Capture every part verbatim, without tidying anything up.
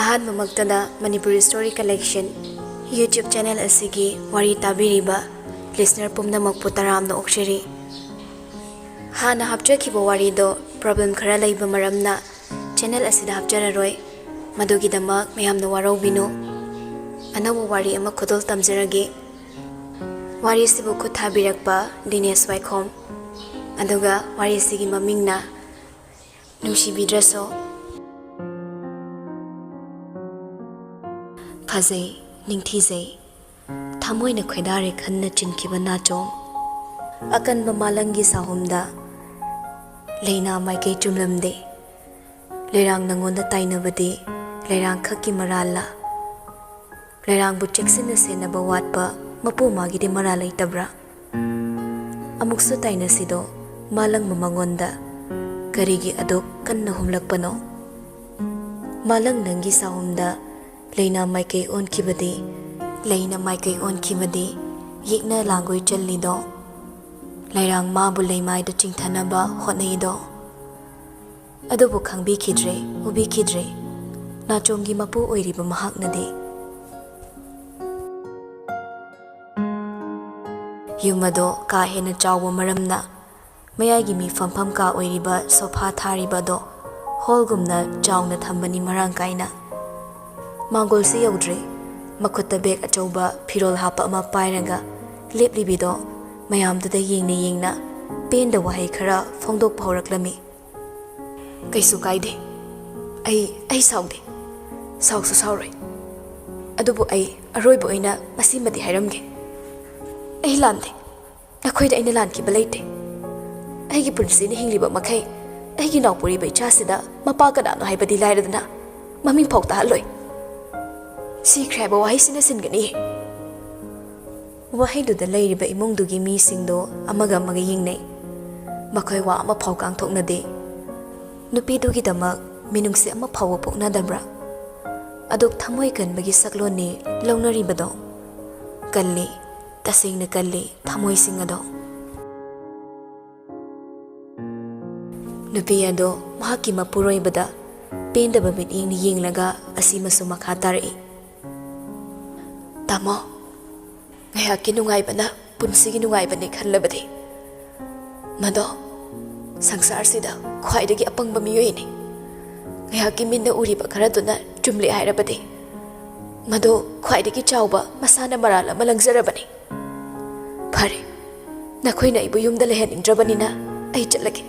ꯑꯍꯥꯟꯕꯃꯛꯇꯗ Manipuri Story Collection YouTube channel ꯑꯁꯤꯒꯤ ꯋꯥꯔꯤ ꯇꯥꯕꯤꯔꯤꯕ listener ꯄꯨꯝꯅꯃꯛꯄꯨ ꯇꯔꯥꯝꯅ ꯑꯣꯛꯆꯔꯤ꯫ ꯍꯥꯟꯅ ꯍꯥꯞꯆꯈꯤꯕ ꯋꯥꯔꯤꯗꯣ problem ꯈꯔ ꯂꯩꯕ ꯃꯔꯝꯅ channel ꯑꯁꯤꯗ ꯍꯥꯞꯆꯔꯔꯣꯏ꯫ ꯃꯗꯨꯒꯤꯗꯃꯛ ꯃꯌꯥꯝꯅ ꯋꯥꯔꯧꯕꯤꯅꯨ꯫ ꯑꯅꯧꯕ ꯋꯥꯔꯤ ꯑꯃ ꯈꯨꯗꯣꯜ ꯇꯝꯖꯔꯒꯦ꯫ ꯋꯥꯔꯤꯁꯤꯕꯨ ꯈꯨꯠ ꯊꯥꯕꯤꯔꯛꯄ ꯗꯤꯅꯦꯁ ꯋꯥꯏꯈꯣꯝ꯫ ꯑꯗꯨꯒ ꯋꯥꯔꯤꯁꯤꯒꯤ ꯃꯃꯤꯡꯅ ꯅꯨꯡꯁꯤꯕꯤꯗ꯭ꯔꯁꯨ꯫ ꯐꯖꯩ, ꯅꯤꯡꯊꯤꯖꯩ, ꯊꯃꯣꯏꯅ ꯈꯣꯏꯗꯥꯔꯦ ꯈꯟꯅ ꯆꯤꯟꯈꯤꯕ ꯅꯥꯆꯣꯝ꯫ ꯑꯀꯟꯕ ꯃꯥꯂꯪꯒꯤ ꯁꯥꯍꯨꯝꯗ ꯂꯩꯅꯥ ꯃꯥꯏꯀꯩ ꯆꯨꯝꯂꯝꯗꯦ꯫ ꯂꯩꯔꯥꯡ ꯅꯉꯣꯟꯗ ꯇꯥꯏꯅꯕꯗꯤ ꯂꯩꯔꯥꯡ ꯈꯛꯀꯤ ꯃꯔꯥꯜꯂ? ꯂꯩꯔꯥꯡꯕꯨ ꯆꯦꯛꯁꯤꯟꯅ ꯁꯦꯟꯅꯕ ꯋꯥꯠꯄ ꯃꯄꯨ ꯃꯥꯒꯤꯗꯤ ꯃꯔꯥꯜ ꯂꯩꯇꯕ꯭ꯔꯥ? ꯑꯃꯨꯛꯁꯨ ꯇꯥꯏꯅꯁꯤꯗꯣ ꯃꯥꯂꯪꯕ ꯃꯉꯣꯟꯗ ꯀꯔꯤꯒꯤ ꯑꯗꯨꯛ ꯀꯟꯅ ꯍꯨꯝꯂꯛꯄꯅꯣ? ꯃꯥꯂꯪ ꯅꯪꯒꯤ ꯁꯥꯍꯨꯝꯗ ꯂꯩꯅꯥ ꯃꯥꯏꯀꯩ ꯑꯣꯟꯈꯤꯕꯗꯤ, ꯂꯩꯅ ꯃꯥꯏꯀꯩ ꯑꯣꯟꯈꯤꯕꯗꯤ ꯌꯦꯛꯅ ꯂꯥꯡꯒꯣꯏ ꯆꯜꯂꯤꯗꯣ꯫ ꯂꯩꯔꯥꯡ ꯃꯥꯕꯨ ꯂꯩꯃꯥꯏꯗ ꯆꯤꯡꯊꯅꯕ ꯍꯣꯠꯅꯩꯗꯣ꯫ ꯑꯗꯨꯕꯨ ꯈꯪꯕꯤꯈꯤꯗ꯭ꯔꯦ, ꯎꯕꯤꯈꯤꯗ꯭ꯔꯦ ꯅꯥꯆꯣꯝꯒꯤ ꯃꯄꯨ ꯑꯣꯏꯔꯤꯕ ꯃꯍꯥꯛꯅꯗꯤ꯫ ꯌꯨꯝ ꯑꯗꯣ ꯀꯥ ꯍꯦꯟꯅ ꯆꯥꯎꯕ ꯃꯔꯝꯅ ꯃꯌꯥꯏꯒꯤ ꯃꯤ ꯐꯝꯐꯝ ꯀꯥ ꯑꯣꯏꯔꯤꯕ sofa ꯊꯥꯔꯤꯕ ꯑꯗꯣ hallꯒꯨꯝꯅ ꯆꯥꯎꯅ ꯊꯝꯕꯅꯤ ꯃꯔꯥꯡ ꯀꯥꯏꯅ꯫ ꯃꯥꯡꯒꯣꯜꯁꯨ ꯌꯧꯗ꯭ꯔꯤ, ꯃꯈꯨꯠꯇ bag ꯑꯆꯧꯕ ꯐꯤꯔꯣꯜ ꯍꯥꯞꯄ ꯑꯃ ꯄꯥꯏꯔꯒ ꯂꯦꯞꯂꯤꯕꯤꯗꯣ ꯃꯌꯥꯝꯗꯨꯗ ꯌꯦꯡꯅ ꯌꯦꯡꯅ ꯄꯦꯟꯗ ꯋꯥꯍꯩ ꯈꯔ ꯐꯣꯡꯗꯣꯛꯄ ꯍꯧꯔꯛꯂꯝꯃꯤ꯫ "ꯀꯩꯁꯨ ꯀꯥꯏꯗꯦ꯫ ꯑꯩ, ꯑꯩ ꯁꯥꯎꯗꯦ꯫ ꯁꯥꯎꯁꯨ ꯁꯥꯎꯔꯣꯏ꯫ ꯑꯗꯨꯕꯨ ꯑꯩ ꯑꯔꯣꯏꯕ ꯑꯣꯏꯅ ꯃꯁꯤꯃꯗꯤ ꯍꯥꯏꯔꯝꯒꯦ꯫ ꯑꯩ ꯂꯥꯟꯗꯦ꯫ ꯅꯈꯣꯏꯗ ꯑꯩꯅ ꯂꯥꯟꯈꯤꯕ ꯂꯩꯇꯦ꯫ ꯑꯩꯒꯤ ꯄꯨꯟꯁꯤꯅ ꯍꯤꯡꯂꯤꯕ ꯃꯈꯩ ꯑꯩꯒꯤ ꯅꯥꯎꯄꯨꯔꯤꯕ ꯏꯆꯥꯁꯤꯗ ꯃꯄꯥ ꯀꯅꯥꯅꯣ ꯍꯥꯏꯕꯗꯤ ꯂꯥꯏꯔꯗꯅ ꯃꯃꯤꯡ ꯐꯥꯎ ꯇꯥꯍꯜꯂꯣꯏ꯫ ꯁꯤꯈ꯭ꯔꯦ ꯍꯥꯏꯕ ꯋꯥꯍꯩꯁꯤꯅ ꯁꯤꯟꯒꯅꯤ꯫" ꯋꯥꯍꯩꯗꯨꯗ ꯂꯩꯔꯤꯕ ꯏꯃꯨꯡꯗꯨꯒꯤ ꯃꯤꯁꯤꯡꯗꯣ ꯑꯃꯒ ꯑꯃꯒ ꯌꯦꯡꯅꯩ꯫ ꯃꯈꯣꯏ ꯋꯥ ꯑꯃꯐꯥꯎ ꯉꯥꯡꯊꯣꯛꯅꯗꯦ꯫ ꯅꯨꯄꯤꯗꯨꯒꯤꯗꯃꯛ ꯃꯤꯅꯨꯡꯁꯤ ꯑꯃ ꯐꯥꯎꯕ ꯄꯣꯛꯅꯗꯕ꯭ꯔꯥ? ꯑꯗꯨꯛ ꯊꯃꯣꯏ ꯀꯟꯕꯒꯤ ꯁꯛꯂꯣꯟꯅꯤ ꯂꯧꯅꯔꯤꯕꯗꯣ꯫ ꯀꯜꯂꯤ, ꯇꯁꯦꯡꯅ ꯀꯜꯂꯤ ꯊꯃꯣꯏꯁꯤꯡ ꯑꯗꯣ꯫ ꯅꯨꯄꯤ ꯑꯗꯣ ꯃꯍꯥꯛꯀꯤ ꯃꯄꯨꯔꯣꯏꯕꯗ ꯄꯦꯟꯗꯕ ꯃꯤꯠꯌꯦꯡꯅ ꯌꯦꯡꯂꯒ ꯑꯁꯤꯃꯁꯨ ꯃꯈꯥ ꯇꯥꯔꯛꯏ꯫ "ꯇꯥꯃꯣ, ꯉꯥꯏꯍꯥꯛꯀꯤ ꯅꯨꯡꯉꯥꯏꯕꯅ ꯄꯨꯟꯁꯤꯒꯤ ꯅꯨꯡꯉꯥꯏꯕꯅꯤ ꯈꯜꯂꯕꯗꯤ, ꯃꯗꯣ ꯁꯪꯁꯥꯔꯁꯤꯗ ꯈ꯭ꯋꯥꯏꯗꯒꯤ ꯑꯄꯪꯕ ꯃꯤꯑꯣꯏꯅꯤ꯫ ꯉꯥꯏꯍꯥꯛꯀꯤ ꯃꯤꯠꯅ ꯎꯔꯤꯕ ꯈꯔꯗꯨꯅ ꯆꯨꯝꯂꯦ ꯍꯥꯏꯔꯕꯗꯤ, ꯃꯗꯣ ꯈ꯭ꯋꯥꯏꯗꯒꯤ ꯆꯥꯎꯕ ꯃꯁꯥꯅ ꯃꯔꯥꯜ ꯑꯃ ꯂꯪꯖꯔꯕꯅꯤ꯫ ꯐꯔꯦ, ꯅꯈꯣꯏꯅ ꯑꯩꯕꯨ ꯌꯨꯝꯗ ꯂꯩꯍꯟꯅꯤꯡꯗ꯭ꯔꯕꯅꯤꯅ ꯑꯩ ꯆꯠꯂꯒꯦ꯫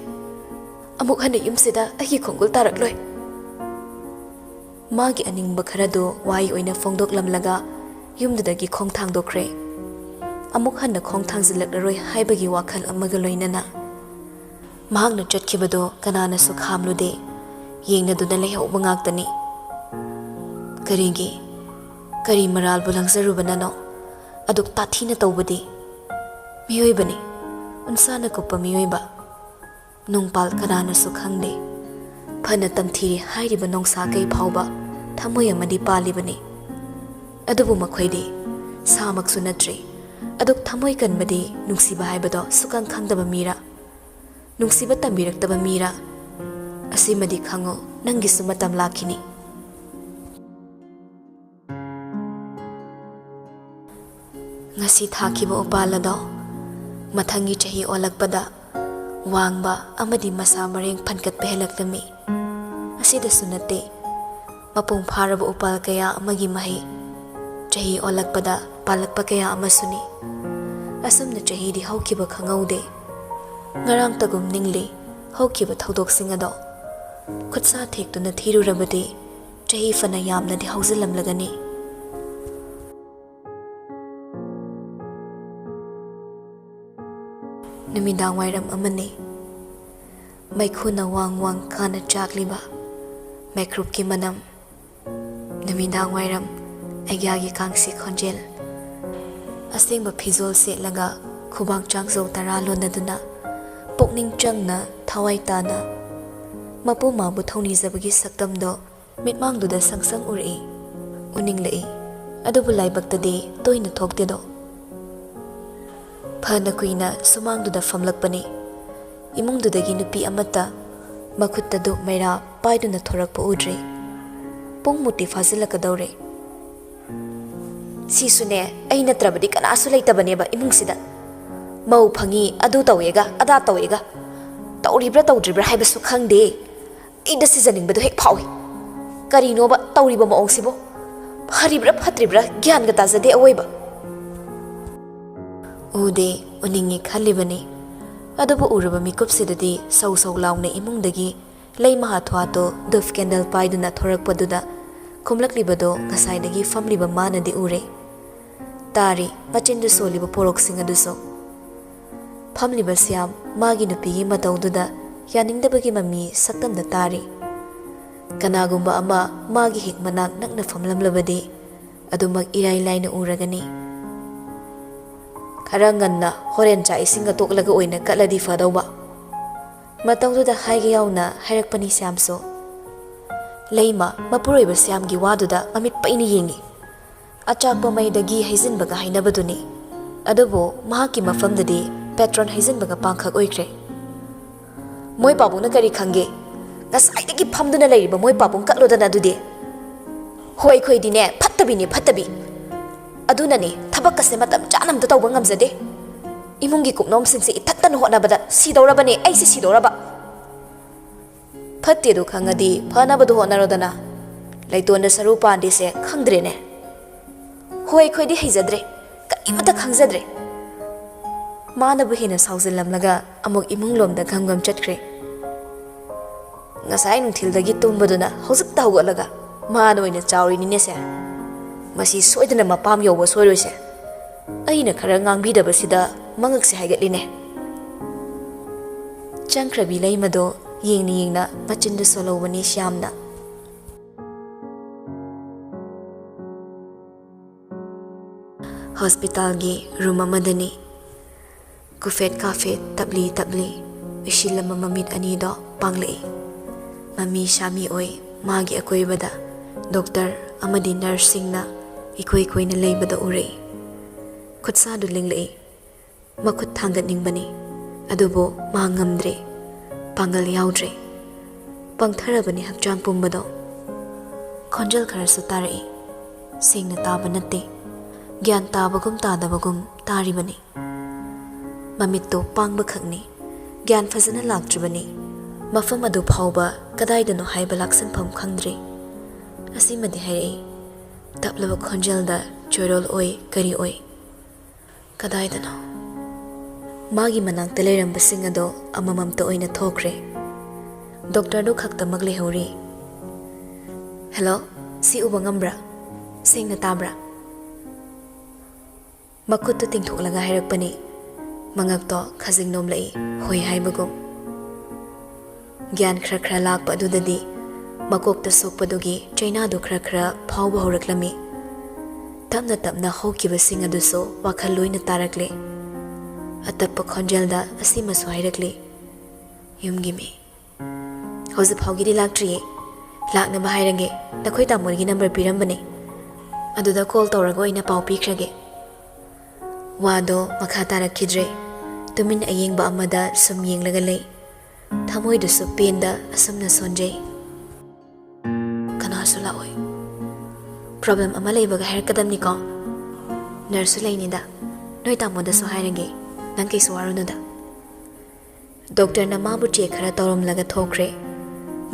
ꯑꯃꯨꯛ ꯍꯟꯅ ꯌꯨꯝꯁꯤꯗ ꯑꯩꯒꯤ ꯈꯣꯡꯒꯨꯜ ꯇꯥꯔꯛꯂꯣꯏ"꯫ ꯃꯥꯒꯤ ꯑꯅꯤꯡꯕ ꯈꯔꯗꯨ ꯋꯥꯍꯩ ꯑꯣꯏꯅ ꯐꯣꯡꯗꯣꯛꯂꯝꯂꯒ ꯌꯨꯝꯗꯨꯗꯒꯤ ꯈꯣꯡ ꯊꯥꯡꯗꯣꯛꯈ꯭ꯔꯦ꯫ ꯑꯃꯨꯛ ꯍꯟꯅ ꯈꯣꯡ ꯊꯥꯡꯖꯤꯜꯂꯛꯂꯔꯣꯏ ꯍꯥꯏꯕꯒꯤ ꯋꯥꯈꯜ ꯑꯃꯒ ꯂꯣꯏꯅꯅ꯫ ꯃꯍꯥꯛꯅ ꯆꯠꯈꯤꯕꯗꯨ ꯀꯅꯥꯅꯁꯨ ꯈꯥꯝꯂꯨꯗꯦ꯫ ꯌꯦꯡꯅꯗꯨꯅ ꯂꯩꯍꯧꯕ ꯉꯥꯛꯇꯅꯤ꯫ ꯀꯔꯤꯒꯤ? ꯀꯔꯤ ꯃꯔꯥꯜꯕꯨ ꯂꯪꯖꯔꯨꯕꯅꯅꯣ? ꯑꯗꯨꯛ ꯇꯥꯊꯤꯅ ꯇꯧꯕꯗꯤ꯫ ꯃꯤꯑꯣꯏꯕꯅꯤ, ꯎꯟꯁꯥꯅ ꯀꯨꯞꯄ ꯃꯤꯑꯣꯏꯕ꯫ ꯅꯣꯡꯄꯥꯜ ꯀꯅꯥꯅꯁꯨ ꯈꯪꯗꯦ꯫ ꯐꯅ ꯇꯝꯊꯤꯔꯦ ꯍꯥꯏꯔꯤꯕ ꯅꯣꯡꯁꯥ ꯀꯩ ꯐꯥꯎꯕ ꯊꯃꯣꯏ ꯑꯃꯗꯤ ꯄꯥꯜꯂꯤꯕꯅꯤ꯫ ꯑꯗꯨꯕꯨ ꯃꯈꯣꯏꯗꯤ ꯁꯥꯃꯛꯁꯨ ꯅꯠꯇ꯭ꯔꯤ꯫ ꯑꯗꯨꯛ ꯊꯃꯣꯏ ꯀꯟꯕꯗꯤ ꯅꯨꯡꯁꯤꯕ ꯍꯥꯏꯕꯗꯣ ꯁꯨꯛꯈꯪ ꯈꯪꯗꯕ ꯃꯤꯔꯥ? ꯅꯨꯡꯁꯤꯕ ꯇꯝꯕꯤꯔꯛꯇꯕ ꯃꯤꯔꯥ? ꯑꯁꯤꯃꯗꯤ ꯈꯪꯉꯨ, ꯅꯪꯒꯤꯁꯨ ꯃꯇꯝ ꯂꯥꯛꯈꯤꯅꯤ꯫ ꯉꯁꯤ ꯊꯥꯈꯤꯕ ꯎꯄꯥꯜ ꯑꯗꯣ ꯃꯊꯪꯒꯤ ꯆꯍꯤ ꯑꯣꯜꯂꯛꯄꯗ ꯋꯥꯡꯕ ꯑꯃꯗꯤ ꯃꯁꯥ ꯃꯔꯦꯡ ꯐꯟꯀꯠꯄ ꯍꯦꯜꯂꯛꯂꯝꯃꯤ꯫ ꯑꯁꯤꯗꯁꯨ ꯅꯠꯇꯦ, ꯃꯄꯨꯡ ꯐꯥꯔꯕ ꯎꯄꯥꯜ ꯀꯌꯥ ꯑꯃꯒꯤ ꯃꯍꯩ ꯆꯍꯤ ꯑꯣꯜꯂꯛꯄꯗ ꯄꯥꯜꯂꯛꯄ ꯀꯌꯥ ꯑꯃꯁꯨꯅꯤ꯫ ꯑꯁꯨꯝꯅ ꯆꯍꯤꯗꯤ ꯍꯧꯈꯤꯕ ꯈꯪꯍꯧꯗꯦ꯫ ꯉꯔꯥꯡꯇꯒꯨꯝ ꯅꯤꯡꯂꯤ ꯍꯧꯈꯤꯕ ꯊꯧꯗꯣꯛꯁꯤꯡ ꯑꯗꯣ꯫ ꯈꯨꯠꯁꯥ ꯊꯦꯛꯇꯨꯅ ꯊꯤꯔꯨꯔꯕꯗꯤ ꯆꯍꯤ ꯐꯅ ꯌꯥꯝꯅꯗꯤ ꯍꯧꯖꯤꯜꯂꯝꯂꯒꯅꯤ꯫ ꯅꯨꯃꯤꯗꯥꯡ ꯋꯥꯏꯔꯝ ꯑꯃꯅꯤ꯫ ꯃꯩꯈꯨꯅ ꯋꯥꯡ ꯋꯥꯡ ꯀꯥꯅ ꯆꯥꯛꯂꯤꯕ ꯃꯩꯀ꯭ꯔꯨꯞꯀꯤ ꯃꯅꯝ꯫ ꯅꯨꯃꯤꯗꯥꯡ ꯋꯥꯏꯔꯝ ꯑꯩꯒ꯭ꯌꯥꯒꯤ ꯀꯥꯡꯁꯤ ꯈꯣꯟꯖꯦꯜ꯫ ꯑꯁꯦꯡꯕ ꯐꯤꯖꯣꯜ ꯁꯦꯠꯂꯒ ꯈꯨꯕꯥꯛ ꯆꯥꯛꯖꯧ ꯇꯔꯥ ꯂꯣꯟꯅꯗꯨꯅ ꯄꯨꯛꯅꯤꯡ ꯆꯪꯅ ꯊꯋꯥꯏ ꯇꯥꯅ ꯃꯄꯨ ꯃꯥꯕꯨ ꯊꯧꯅꯤꯖꯕꯒꯤ ꯁꯛꯇꯝꯗꯣ ꯃꯤꯠꯃꯥꯡꯗꯨꯗ ꯁꯪ ꯁꯪ ꯎꯔꯛꯏ, ꯎꯅꯤꯡꯂꯛꯏ꯫ ꯑꯗꯨꯕꯨ ꯂꯥꯏꯕꯛꯇꯗꯤ ꯇꯣꯏꯅ ꯊꯣꯛꯇꯦꯗꯣ꯫ ꯐꯅ ꯀꯨꯏꯅ ꯁꯨꯃꯥꯡꯗꯨꯗ ꯐꯝꯂꯛꯄꯅꯤ꯫ ꯏꯃꯨꯡꯗꯨꯗꯒꯤ ꯅꯨꯄꯤ ꯑꯃꯠꯇ ꯃꯈꯨꯠꯇ ꯙꯨꯞ ꯃꯩꯔꯥ ꯄꯥꯏꯗꯨꯅ ꯊꯣꯔꯛꯄ ꯎꯗ꯭ꯔꯦ꯫ ꯄꯨꯡꯃꯨꯛꯇꯤ ꯐꯥꯖꯤꯜꯂꯛꯀꯗꯧꯔꯦ꯫ ꯁꯤꯁꯨꯅꯦ, ꯑꯩ ꯅꯠꯇ꯭ꯔꯕꯗꯤ ꯀꯅꯥꯁꯨ ꯂꯩꯇꯕꯅꯦꯕ ꯏꯃꯨꯡꯁꯤꯗ꯫ ꯃꯧ ꯐꯪꯉꯤ, ꯑꯗꯨ ꯇꯧꯋꯦꯒ ꯑꯗꯥ ꯇꯧꯋꯦꯒ, ꯇꯧꯔꯤꯕ꯭ꯔꯥ ꯇꯧꯗ꯭ꯔꯤꯕ꯭ꯔꯥ ꯍꯥꯏꯕꯁꯨ ꯈꯪꯗꯦ꯫ ꯑꯩꯗ ꯁꯤꯖꯅꯤꯡꯕꯗꯣ ꯍꯦꯛ ꯐꯥꯎꯏ꯫ ꯀꯔꯤꯅꯣꯕ ꯇꯧꯔꯤꯕ ꯃꯑꯣꯡꯁꯤꯕꯣ? ꯐꯔꯤꯕ꯭ꯔꯥ ꯐꯠꯇ꯭ꯔꯤꯕ꯭ꯔꯥ ꯒ꯭ꯌꯥꯟꯒ ꯇꯥꯖꯗꯦ ꯑꯋꯣꯏꯕ꯫ ꯎꯗꯦ, ꯎꯅꯤꯡꯉꯤ ꯈꯜꯂꯤꯕꯅꯤ꯫ ꯑꯗꯨꯕꯨ ꯎꯔꯕ ꯃꯤꯀꯨꯞꯁꯤꯗꯗꯤ ꯁꯧ ꯁꯧ ꯂꯥꯎꯅ ꯏꯃꯨꯡꯗꯒꯤ ꯂꯩꯃ ꯍꯥꯊꯨ ꯍꯥꯊꯨ ꯙꯨꯞ ꯀꯦꯟꯗꯜ ꯄꯥꯏꯗꯨꯅ ꯊꯣꯔꯛꯄꯗꯨꯗ ꯈꯨꯝꯂꯛꯂꯤꯕꯗꯣ ꯉꯁꯥꯏꯗꯒꯤ ꯐꯝꯂꯤꯕ ꯃꯥꯅꯗꯤ ꯎꯔꯦ꯫ ꯇꯥꯔꯤ ꯃꯆꯤꯟꯗꯨ ꯁꯣꯜꯂꯤꯕ ꯄꯣꯔꯣꯛꯁꯤꯡ ꯑꯗꯨꯁꯨ꯫ ꯐꯝꯂꯤꯕ ꯁ꯭ꯌꯥꯝ ꯃꯥꯒꯤ ꯅꯨꯄꯤꯒꯤ ꯃꯇꯧꯗꯨꯗ ꯌꯥꯅꯤꯡꯗꯕꯒꯤ ꯃꯃꯤ ꯁꯛꯇꯝꯗ ꯇꯥꯔꯤ꯫ ꯀꯅꯥꯒꯨꯝꯕ ꯑꯃ ꯃꯥꯒꯤ ꯍꯦꯛ ꯃꯅꯥꯛ ꯅꯛꯅ ꯐꯝꯂꯝꯂꯕꯗꯤ ꯑꯗꯨꯃꯛ ꯏꯔꯥꯏ ꯂꯥꯏꯅ ꯎꯔꯒꯅꯤ꯫ "ꯈꯔ ꯉꯟꯅ ꯍꯣꯔꯦꯟ ꯆꯥꯛ ꯏꯁꯤꯡꯒ ꯇꯣꯛꯂꯒ ꯑꯣꯏꯅ ꯀꯠꯂꯗꯤ ꯐꯗꯧꯕ꯫" ꯃꯇꯧꯗꯨꯗ ꯍꯥꯏꯒꯦ ꯌꯥꯎꯅ ꯍꯥꯏꯔꯛꯄꯅꯤ ꯁ꯭ꯌꯥꯝꯁꯨ꯫ ꯂꯩꯃ ꯃꯄꯨꯔꯣꯏꯕ ꯁ꯭ꯌꯥꯝꯒꯤ ꯋꯥꯗꯨꯗ ꯃꯃꯤꯠ ꯄꯩꯅ ꯌꯦꯡꯉꯤ꯫ ꯑꯆꯥꯛꯄ ꯃꯩꯗ ꯘꯤ ꯍꯩꯖꯤꯟꯕꯒ ꯍꯥꯏꯅꯕꯗꯨꯅꯤ꯫ ꯑꯗꯨꯕꯨ ꯃꯍꯥꯛꯀꯤ ꯃꯐꯝꯗꯗꯤ ꯄꯦꯇ꯭ꯔꯣꯟ ꯍꯩꯖꯤꯟꯕꯒ ꯄꯥꯡꯈꯛ ꯑꯣꯏꯈ꯭ꯔꯦ꯫ "ꯃꯣꯏ ꯄꯥꯕꯨꯡꯅ ꯀꯔꯤ ꯈꯪꯒꯦ? ꯉꯁꯥꯏꯗꯒꯤ ꯐꯝꯗꯨꯅ ꯂꯩꯔꯤꯕ ꯃꯣꯏ ꯄꯥꯕꯨꯡ ꯀꯠꯂꯣꯗꯅ ꯑꯗꯨꯗꯤ꯫ ꯍꯣꯏ, ꯑꯩꯈꯣꯏꯗꯤꯅꯦ, ꯐꯠꯇꯕꯤꯅꯦ, ꯐꯠꯇꯕꯤ꯫ ꯑꯗꯨꯅꯅꯦ, ꯊꯕꯛꯀꯁꯦ ꯃꯇꯝ ꯆꯥꯅ ꯑꯝꯇ ꯇꯧꯕ ꯉꯝꯖꯗꯦ꯫ ꯏꯃꯨꯡꯒꯤ ꯀꯨꯞꯅꯣꯝꯁꯤꯡꯁꯦ ꯏꯊꯟꯇꯅ ꯍꯣꯠꯅꯕꯗ ꯁꯤꯗꯧꯔꯕꯅꯦ, ꯑꯩꯁꯦ ꯁꯤꯗꯧꯔꯕ꯫" "ꯐꯠꯇꯦꯗꯨ ꯈꯪꯉꯗꯤ ꯐꯅꯕꯗꯨ ꯍꯣꯠꯅꯔꯣꯗꯅ꯫ ꯂꯩꯇꯣꯟꯗ ꯁꯔꯨ ꯄꯥꯟꯗꯦꯁꯦ ꯈꯪꯗ꯭ꯔꯦꯅꯦ꯫" "ꯍꯣꯏ, ꯑꯩꯈꯣꯏꯗꯤ ꯍꯩꯖꯗ꯭ꯔꯦ, ꯀꯔꯤꯃꯠꯇ ꯈꯪꯖꯗ꯭ꯔꯦ꯫" ꯃꯥꯅꯕꯨ ꯍꯦꯟꯅ ꯁꯥꯎꯖꯤꯜꯂꯝꯂꯒ ꯑꯃꯨꯛ ꯏꯃꯨꯡꯂꯣꯝꯗ ꯒꯝ ꯒꯝ ꯆꯠꯈ꯭ꯔꯦ꯫ "ꯉꯁꯥꯏ ꯅꯨꯡꯊꯤꯜꯗꯒꯤ ꯇꯨꯝꯕꯗꯨꯅ ꯍꯧꯖꯤꯛꯇ ꯍꯧꯒꯠꯂꯒ ꯃꯥꯅ ꯑꯣꯏꯅ ꯆꯥꯎꯔꯤꯅꯤꯅꯦꯁꯦ꯫ ꯃꯁꯤ ꯁꯣꯏꯗꯅ ꯃꯄꯥꯝ ꯌꯧꯕ ꯁꯣꯏꯔꯣꯏꯁꯦ꯫ ꯑꯩꯅ ꯈꯔ ꯉꯥꯡꯕꯤꯗꯕꯁꯤꯗ ꯃꯉꯛꯁꯦ ꯍꯥꯏꯒꯠꯂꯤꯅꯦ꯫" ꯆꯪꯈ꯭ꯔꯕꯤ ꯂꯩꯃꯗꯣ ꯌꯦꯡꯅ ꯌꯦꯡꯅ ꯃꯆꯤꯟꯗꯨ ꯁꯣꯜꯍꯧꯕꯅꯤ ꯁ꯭ꯌꯥꯝꯅ꯫ ꯍꯣꯁꯄꯤꯇꯥꯜꯒꯤ ꯔꯨꯝ ꯑꯃꯗꯅꯤ꯫ ꯀꯨꯐꯦꯠ ꯀꯥꯐꯦꯠ ꯇꯞꯂꯤ ꯇꯞꯂꯤ ꯎꯏꯁꯤꯜꯂꯝꯕ ꯃꯃꯤꯠ ꯑꯅꯤꯗꯣ ꯄꯥꯡꯂꯛꯏ꯫ ꯃꯃꯤ ꯁꯥꯃꯤ ꯑꯣꯏ ꯃꯥꯒꯤ ꯑꯀꯣꯏꯕꯗ ꯗꯣꯛꯇꯔ ꯑꯃꯗꯤ ꯅꯔꯁꯁꯤꯡꯅ ꯏꯀꯣꯏ ꯀꯣꯏꯅ ꯂꯩꯕꯗ ꯎꯔꯛꯏ꯫ ꯈꯨꯠꯁꯥꯗꯨ ꯂꯦꯡꯂꯛꯏ꯫ ꯃꯈꯨꯠ ꯊꯥꯡꯒꯠꯅꯤꯡꯕꯅꯤ, ꯑꯗꯨꯕꯨ ꯃꯥ ꯉꯝꯗ꯭ꯔꯦ, ꯄꯥꯡꯒꯜ ꯌꯥꯎꯗ꯭ꯔꯦ꯫ ꯄꯪꯊꯔꯕꯅꯤ ꯍꯛꯆꯥꯡ ꯄꯨꯝꯕꯗꯣ꯫ ꯈꯣꯟꯖꯦꯜ ꯈꯔꯁꯨ ꯇꯥꯔꯛꯏ꯫ ꯁꯦꯡꯅ ꯇꯥꯕ ꯅꯠꯇꯦ꯫ ꯒ꯭ꯌꯥꯟ ꯇꯥꯕꯒꯨꯝ ꯇꯥꯗꯕꯒꯨꯝ ꯇꯥꯔꯤꯕꯅꯤ꯫ ꯃꯃꯤꯠꯇꯨ ꯄꯥꯡꯕꯈꯛꯅꯤ꯫ ꯒ꯭ꯌꯥꯟ ꯐꯖꯅ ꯂꯥꯛꯇ꯭ꯔꯤꯕꯅꯤ꯫ ꯃꯐꯝ ꯑꯗꯨ ꯐꯥꯎꯕ ꯀꯗꯥꯏꯗꯅꯣ ꯍꯥꯏꯕ ꯂꯥꯛꯁꯤꯟꯐꯝ ꯈꯪꯗ꯭ꯔꯤ꯫ ꯑꯁꯤꯃꯗꯤ ꯍꯥꯏꯔꯛꯏ꯫ ꯇꯞꯂꯕ ꯈꯣꯟꯖꯦꯜꯗ ꯆꯣꯏꯔꯣꯜ ꯑꯣꯏ ꯀꯔꯤ ꯑꯣꯏ꯫ ꯀꯗꯥꯏꯗꯅꯣ? ꯃꯥꯒꯤ ꯃꯅꯥꯛꯇ ꯂꯩꯔꯝꯕꯁꯤꯡ ꯑꯗꯣ ꯑꯃꯃꯝꯇ ꯑꯣꯏꯅ ꯊꯣꯛꯈ꯭ꯔꯦ꯫ ꯗꯣꯛꯇꯔꯗꯨ ꯈꯛꯇꯃꯛ ꯂꯩꯍꯧꯔꯤ꯫ "ꯍꯦꯜꯂꯣ, ꯁꯤ ꯎꯕ ꯉꯝꯕ꯭ꯔꯥ? ꯁꯦꯡꯅ ꯇꯥꯕ꯭ꯔꯥ?" ꯃꯈꯨꯠꯇꯨ ꯇꯤꯡꯊꯣꯛꯂꯒ ꯍꯥꯏꯔꯛꯄꯅꯤ꯫ ꯃꯉꯛꯇꯣ ꯈꯖꯤꯡ ꯅꯣꯝꯂꯛꯏ, ꯍꯣꯏ ꯍꯥꯏꯕꯒꯨꯝ꯫ ꯒ꯭ꯌꯥꯟ ꯈꯔ ꯈꯔ ꯂꯥꯛꯄ ꯑꯗꯨꯗꯗꯤ ꯃꯀꯣꯛꯇ ꯁꯣꯛꯄꯗꯨꯒꯤ ꯆꯩꯅꯥꯗꯨ ꯈꯔ ꯈꯔ ꯐꯥꯎꯕ ꯍꯧꯔꯛꯂꯝꯃꯤ꯫ ꯇꯞꯅ ꯇꯞꯅ ꯍꯧꯈꯤꯕꯁꯤꯡ ꯑꯗꯨꯁꯨ ꯋꯥꯈꯜ ꯂꯣꯏꯅ ꯇꯥꯔꯛꯂꯦ꯫ ꯑꯇꯞꯄ ꯈꯣꯟꯖꯦꯜꯗ ꯑꯁꯤꯃꯁꯨ ꯍꯥꯏꯔꯛꯂꯤ, "ꯌꯨꯝꯒꯤ ꯃꯤ꯫ ꯍꯧꯖꯤꯛ ꯐꯥꯎꯒꯤꯗꯤ ꯂꯥꯛꯇ꯭ꯔꯤꯌꯦ꯫ ꯂꯥꯛꯅꯕ ꯍꯥꯏꯔꯒꯦ, ꯅꯈꯣꯏ ꯇꯥꯃꯣꯒꯤ ꯅꯝꯕꯔ ꯄꯤꯔꯝꯕꯅꯦ꯫ ꯑꯗꯨꯗ ꯀꯣꯜ ꯇꯧꯔꯒ ꯑꯣꯏꯅ ꯄꯥꯎ ꯄꯤꯈ꯭ꯔꯒꯦ꯫" ꯋꯥꯗꯣ ꯃꯈꯥ ꯇꯥꯔꯛꯈꯤꯗ꯭ꯔꯦ꯫ ꯇꯨꯃꯤꯟ ꯑꯌꯦꯡꯕ ꯑꯃꯗ ꯁꯨꯝ ꯌꯦꯡꯂꯒ ꯂꯩ꯫ ꯊꯃꯣꯏꯗꯨꯁꯨ ꯄꯦꯟꯗ ꯑꯁꯨꯝꯅ ꯁꯣꯟꯖꯩ꯫ "ꯀꯅꯥꯁꯨ ꯂꯥꯛꯑꯣꯏ꯫ ꯄ꯭ꯔꯣꯕ꯭ꯂꯦꯝ ꯑꯃ ꯂꯩꯕꯒ ꯍꯥꯏꯔꯛꯀꯗꯕꯅꯤꯀꯣ꯫ ꯅꯔꯁꯁꯨ ꯂꯩꯅꯤꯗ꯫ ꯅꯣꯏ ꯇꯥꯃꯣꯗꯁꯨ ꯍꯥꯏꯔꯒꯦ꯫ ꯅꯪ ꯀꯩꯁꯨ ꯋꯥꯔꯨꯅꯨꯗ꯫" ꯗꯣꯛꯇꯔꯅ ꯃꯥꯕꯨ ꯆꯦꯛ ꯈꯔ ꯇꯧꯔꯝꯂꯒ ꯊꯣꯛꯈ꯭ꯔꯦ꯫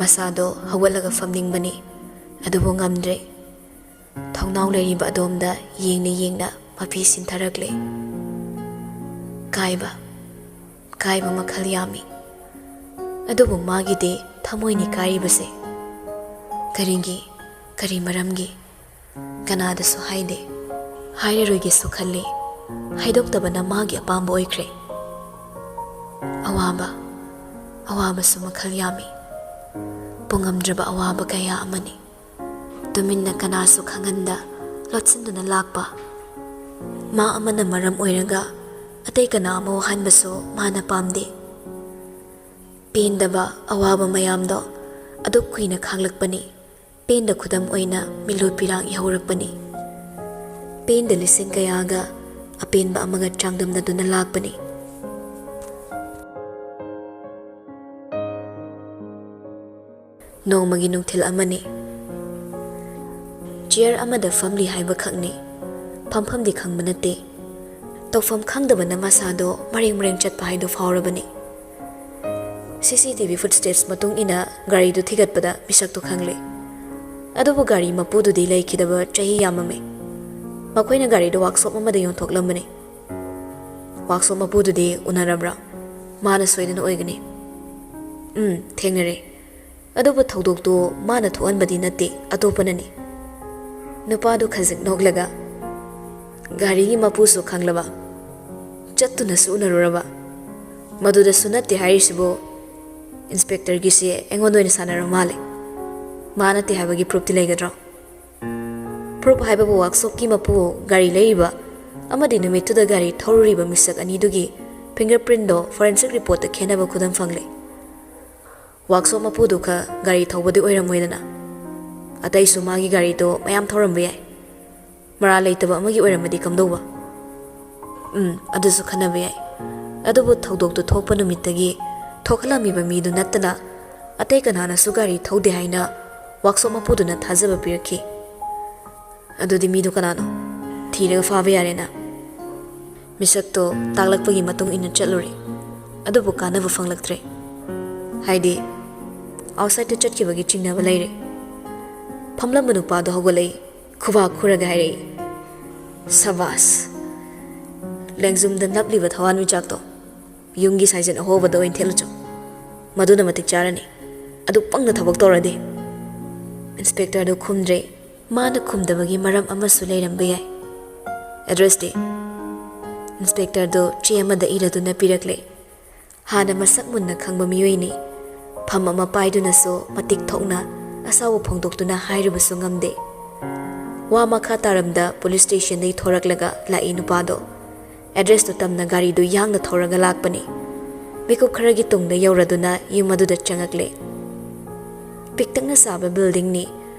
ꯃꯁꯥꯗꯣ ꯍꯧꯒꯠꯂꯒ ꯐꯝꯅꯤꯡꯕꯅꯤ, ꯑꯗꯨꯕꯨ ꯉꯝꯗ꯭ꯔꯦ꯫ ꯊꯣꯡꯅꯥꯎ ꯂꯩꯔꯤꯕ ꯑꯗꯣꯝꯗ ꯌꯦꯡꯅ ꯌꯦꯡꯅ ꯃꯄꯤ ꯁꯤꯟꯊꯔꯛꯂꯦ꯫ ꯀꯥꯏꯕ, ꯀꯥꯏꯕ ꯃꯈꯜ ꯌꯥꯝꯃꯤ꯫ ꯑꯗꯨꯕꯨ ꯃꯥꯒꯤꯗꯤ ꯊꯃꯣꯏꯅꯤ ꯀꯥꯏꯔꯤꯕꯁꯦ꯫ ꯀꯔꯤꯒꯤ? ꯀꯔꯤ ꯃꯔꯝꯒꯤ? ꯀꯅꯥꯗꯁꯨ ꯍꯥꯏꯗꯦ꯫ ꯍꯥꯏꯔꯔꯣꯏꯒꯦꯁꯨ ꯈꯜꯂꯤ꯫ ꯍꯥꯏꯗꯣꯛꯇꯕꯅ ꯃꯥꯒꯤ ꯑꯄꯥꯝꯕ ꯑꯣꯏꯈ꯭ꯔꯦ꯫ ꯑꯋꯥꯕ, ꯑꯋꯥꯕꯁꯨ ꯃꯈꯜ ꯌꯥꯝꯃꯤ꯫ ꯄꯨꯡꯉꯝꯗ꯭ꯔꯕ ꯑꯋꯥꯕ ꯀꯌꯥ ꯑꯃꯅꯤ꯫ ꯇꯨꯃꯤꯟꯅ ꯀꯅꯥꯁꯨ ꯈꯪꯍꯟꯗ ꯂꯣꯠꯁꯤꯟꯗꯨꯅ ꯂꯥꯛꯄ꯫ ꯃꯥ ꯑꯃꯅ ꯃꯔꯝ ꯑꯣꯏꯔꯒ ꯑꯇꯩ ꯀꯅꯥ ꯑꯃ ꯋꯥꯍꯟꯕꯁꯨ ꯃꯥꯅ ꯄꯥꯝꯗꯦ꯫ ꯄꯦꯟꯗꯕ ꯑꯋꯥꯕ ꯃꯌꯥꯝꯗꯣ ꯑꯗꯨꯛ ꯀꯨꯏꯅ ꯈꯥꯡꯂꯛꯄꯅꯤ꯫ ꯄꯦꯟꯗ ꯈꯨꯗꯝ ꯑꯣꯏꯅ ꯃꯤꯠꯂꯨ ꯄꯤꯔꯥꯡ ꯏꯍꯧꯔꯛꯄꯅꯤ꯫ ꯄꯦꯟꯗ ꯂꯤꯁꯤꯡ ꯀꯌꯥꯒ ꯑꯄꯦꯟꯕ ꯑꯃꯒ ꯆꯥꯡꯗꯝꯅꯗꯨꯅ ꯂꯥꯛꯄꯅꯤ꯫ ꯅꯣꯡꯃꯒꯤ ꯅꯨꯡꯊꯤꯜ ꯑꯃꯅꯤ꯫ ꯆꯤꯌꯔ ꯑꯃꯗ ꯐꯝꯂꯤ ꯍꯥꯏꯕ ꯈꯛꯅꯤ꯫ ꯐꯝꯐꯝꯗꯤ ꯈꯪꯕ ꯅꯠꯇꯦ꯫ ꯇꯧꯐꯝ ꯈꯪꯗꯕꯅ ꯃꯁꯥꯗꯣ ꯃꯔꯦꯡ ꯃꯔꯦꯡ ꯆꯠꯄ ꯍꯥꯏꯗꯨ ꯐꯥꯎꯔꯕꯅꯤ꯫ ꯁꯤ C T V food steps ꯃꯇꯨꯡ ꯏꯟꯅ ꯒꯥꯔꯤꯗꯨ ꯊꯤꯒꯠꯄꯗ ꯃꯤꯁꯛꯇꯨ ꯈꯪꯂꯦ꯫ ꯑꯗꯨꯕꯨ ꯒꯥꯔꯤ ꯃꯄꯨꯗꯨꯗꯤ ꯂꯩꯈꯤꯗꯕ ꯆꯍꯤ ꯌꯥꯝꯃꯝꯃꯦ꯫ ꯃꯈꯣꯏꯅ ꯒꯥꯔꯤꯗꯨ ꯋꯥꯛꯁꯣꯞ ꯑꯃꯗ ꯌꯣꯟꯊꯣꯛꯂꯝꯕꯅꯤ꯫ ꯋꯥꯛꯁꯣꯞ ꯃꯄꯨꯗꯨꯗꯤ ꯎꯅꯔꯕ꯭ꯔꯥ? ꯃꯥꯅ ꯁꯣꯏꯗꯅ ꯑꯣꯏꯒꯅꯤ꯫ ꯎꯝ, ꯊꯦꯡꯅꯔꯦ꯫ ꯑꯗꯨꯕꯨ ꯊꯧꯗꯣꯛꯇꯨ ꯃꯥꯅ ꯊꯣꯛꯍꯟꯕꯗꯤ ꯅꯠꯇꯦ, ꯑꯇꯣꯞꯄꯅꯅꯤ꯫ ꯅꯨꯄꯥꯗꯨ ꯈꯖꯤꯛ ꯅꯣꯛꯂꯒ, "ꯒꯥꯔꯤꯒꯤ ꯃꯄꯨꯁꯨ ꯈꯪꯂꯕ? ꯆꯠꯇꯨꯅꯁꯨ ꯎꯅꯔꯨꯔꯕ? ꯃꯗꯨꯗꯁꯨ ꯅꯠꯇꯦ ꯍꯥꯏꯔꯤꯁꯤꯕꯨ? ꯏꯟꯁꯄꯦꯛꯇꯔꯒꯤꯁꯦ ꯑꯩꯉꯣꯟꯗ ꯑꯣꯏꯅ ꯁꯥꯟꯅꯔ ꯃꯥꯜꯂꯦ꯫ ꯃꯥ ꯅꯠꯇꯦ ꯍꯥꯏꯕꯒꯤ ꯄ꯭ꯔꯨꯐꯇꯤ ꯂꯩꯒꯗ꯭ꯔꯣ?" ꯄ꯭ꯔꯨꯐ ꯍꯥꯏꯕꯕꯨ ꯋꯥꯛꯁꯣꯞꯀꯤ ꯃꯄꯨ, ꯒꯥꯔꯤ ꯂꯩꯔꯤꯕ ꯑꯃꯗꯤ ꯅꯨꯃꯤꯠꯇꯨꯗ ꯒꯥꯔꯤ ꯊꯧꯔꯨꯔꯤꯕ ꯃꯤꯁꯛ ꯑꯅꯤꯗꯨꯒꯤ ꯐꯤꯡꯒꯔ ꯄ꯭ꯔꯤꯟꯗꯣ ꯐꯣꯔꯦꯟꯁꯤꯛ ꯔꯤꯄꯣꯔꯠꯇ ꯈꯦꯠꯅꯕ ꯈꯨꯗꯝ ꯐꯪꯂꯦ꯫ ꯋꯥꯛꯁꯣꯞ ꯃꯄꯨꯗꯨ ꯈ ꯒꯥꯔꯤ ꯊꯧꯕꯗꯤ ꯑꯣꯏꯔꯝꯃꯣꯏꯗꯅ꯫ ꯑꯇꯩꯁꯨ ꯃꯥꯒꯤ ꯒꯥꯔꯤꯗꯣ ꯃꯌꯥꯝ ꯊꯧꯔꯝꯕ ꯌꯥꯏ꯫ ꯃꯔꯥꯜ ꯂꯩꯇꯕ ꯑꯃꯒꯤ ꯑꯣꯏꯔꯝꯃꯗꯤ ꯀꯝꯗꯧꯕ? ꯎꯝ, ꯑꯗꯨꯁꯨ ꯈꯟꯅꯕ ꯌꯥꯏ꯫ ꯑꯗꯨꯕꯨ ꯊꯧꯗꯣꯛꯇꯨ ꯊꯣꯛꯄ ꯅꯨꯃꯤꯠꯇꯒꯤ ꯊꯣꯛꯍꯜꯂꯝꯃꯤꯕ ꯃꯤꯗꯨ ꯅꯠꯇꯅ ꯑꯇꯩ ꯀꯅꯥꯅꯁꯨ ꯒꯥꯔꯤ ꯊꯧꯗꯦ ꯍꯥꯏꯅ ꯋꯥꯛꯁꯣꯞ ꯃꯄꯨꯗꯨꯅ ꯊꯥꯖꯕ ꯄꯤꯔꯛꯈꯤ꯫ ꯑꯗꯨꯗꯤ ꯃꯤꯗꯨ ꯀꯅꯥꯅꯣ? ꯊꯤꯔꯒ ꯐꯥꯕ ꯌꯥꯔꯦꯅ꯫ ꯃꯤꯁꯛꯇꯣ ꯇꯥꯛꯂꯛꯄꯒꯤ ꯃꯇꯨꯡ ꯏꯟꯅ ꯆꯠꯂꯨꯔꯦ, ꯑꯗꯨꯕꯨ ꯀꯥꯟꯅꯕ ꯐꯪꯂꯛꯇ꯭ꯔꯦ꯫ ꯍꯥꯏꯗꯤ, ꯑꯥꯎꯠꯁꯥꯏꯗꯇ ꯆꯠꯈꯤꯕꯒꯤ ꯆꯤꯡꯅꯕ ꯂꯩꯔꯦ꯫ ꯐꯝꯂꯝꯕ ꯅꯨꯄꯥꯗꯣ ꯍꯧꯒꯠꯂꯛꯏ, ꯈꯨꯕꯥꯛ ꯈꯨꯔꯒ ꯍꯥꯏꯔꯛꯏ, "ꯁꯕꯥꯁ! ꯂꯦꯡꯖꯨꯝꯗ ꯅꯞꯂꯤꯕ ꯊꯋꯥꯟꯃꯤꯆꯥꯛꯇꯣ ꯌꯨꯝꯒꯤ ꯁꯥꯏꯖꯤꯟ ꯑꯍꯣꯕꯗ ꯑꯣꯏꯅ ꯊꯦꯠꯂꯨꯆꯣ꯫ ꯃꯗꯨꯅ ꯃꯇꯤꯛ ꯆꯥꯔꯅꯤ꯫ ꯑꯗꯨ ꯄꯪꯅ ꯊꯕꯛ ꯇꯧꯔꯗꯤ?" ꯏꯟꯁꯄꯦꯛꯇꯔꯗꯨ ꯈꯨꯝꯗ꯭ꯔꯦ꯫ ꯃꯥꯅ ꯈꯨꯝꯗꯕꯒꯤ ꯃꯔꯝ ꯑꯃꯁꯨ ꯂꯩꯔꯝꯕ ꯌꯥꯏ꯫ "ꯑꯦꯗ꯭ꯔꯦꯁꯇꯤ?" ꯏꯟꯁꯄꯦꯛꯇꯔꯗꯨ ꯆꯦ ꯑꯃꯗ ꯏꯔꯗꯨꯅ ꯄꯤꯔꯛꯂꯦ꯫ ꯍꯥꯟꯅ ꯃꯁꯛ ꯃꯨꯟꯅ ꯈꯪꯕ ꯃꯤꯑꯣꯏꯅꯤ꯫ ꯐꯝ ꯑꯃ ꯄꯥꯏꯗꯨꯅꯁꯨ ꯃꯇꯤꯛ ꯊꯣꯛꯅ ꯑꯁꯥꯎꯕ ꯐꯣꯡꯗꯣꯛꯇꯨꯅ ꯍꯥꯏꯔꯨꯕꯁꯨ ꯉꯝꯗꯦ꯫ ꯋꯥ ꯃꯈꯥ ꯇꯥꯔꯝꯗ ꯄꯨꯂꯤꯁ ꯁ꯭ꯇꯦꯁꯟꯗꯒꯤ ꯊꯣꯔꯛꯂꯒ ꯂꯥꯛꯏ ꯅꯨꯄꯥꯗꯣ꯫ ꯑꯦꯗ꯭ꯔꯦꯁꯇꯨ ꯇꯝꯅ ꯒꯥꯔꯤꯗꯨ ꯌꯥꯡꯅ ꯊꯧꯔꯒ ꯂꯥꯛꯄꯅꯤ꯫ ꯃꯤꯀꯨꯞ ꯈꯔꯒꯤ ꯇꯨꯡꯗ ꯌꯧꯔꯗꯨꯅ ꯌꯨꯝ ꯑꯗꯨꯗ ꯆꯪꯉꯛꯂꯦ꯫ ꯄꯤꯛꯇꯛꯅ ꯁꯥꯕ ꯕꯤꯜꯗꯤꯡꯅꯤ꯫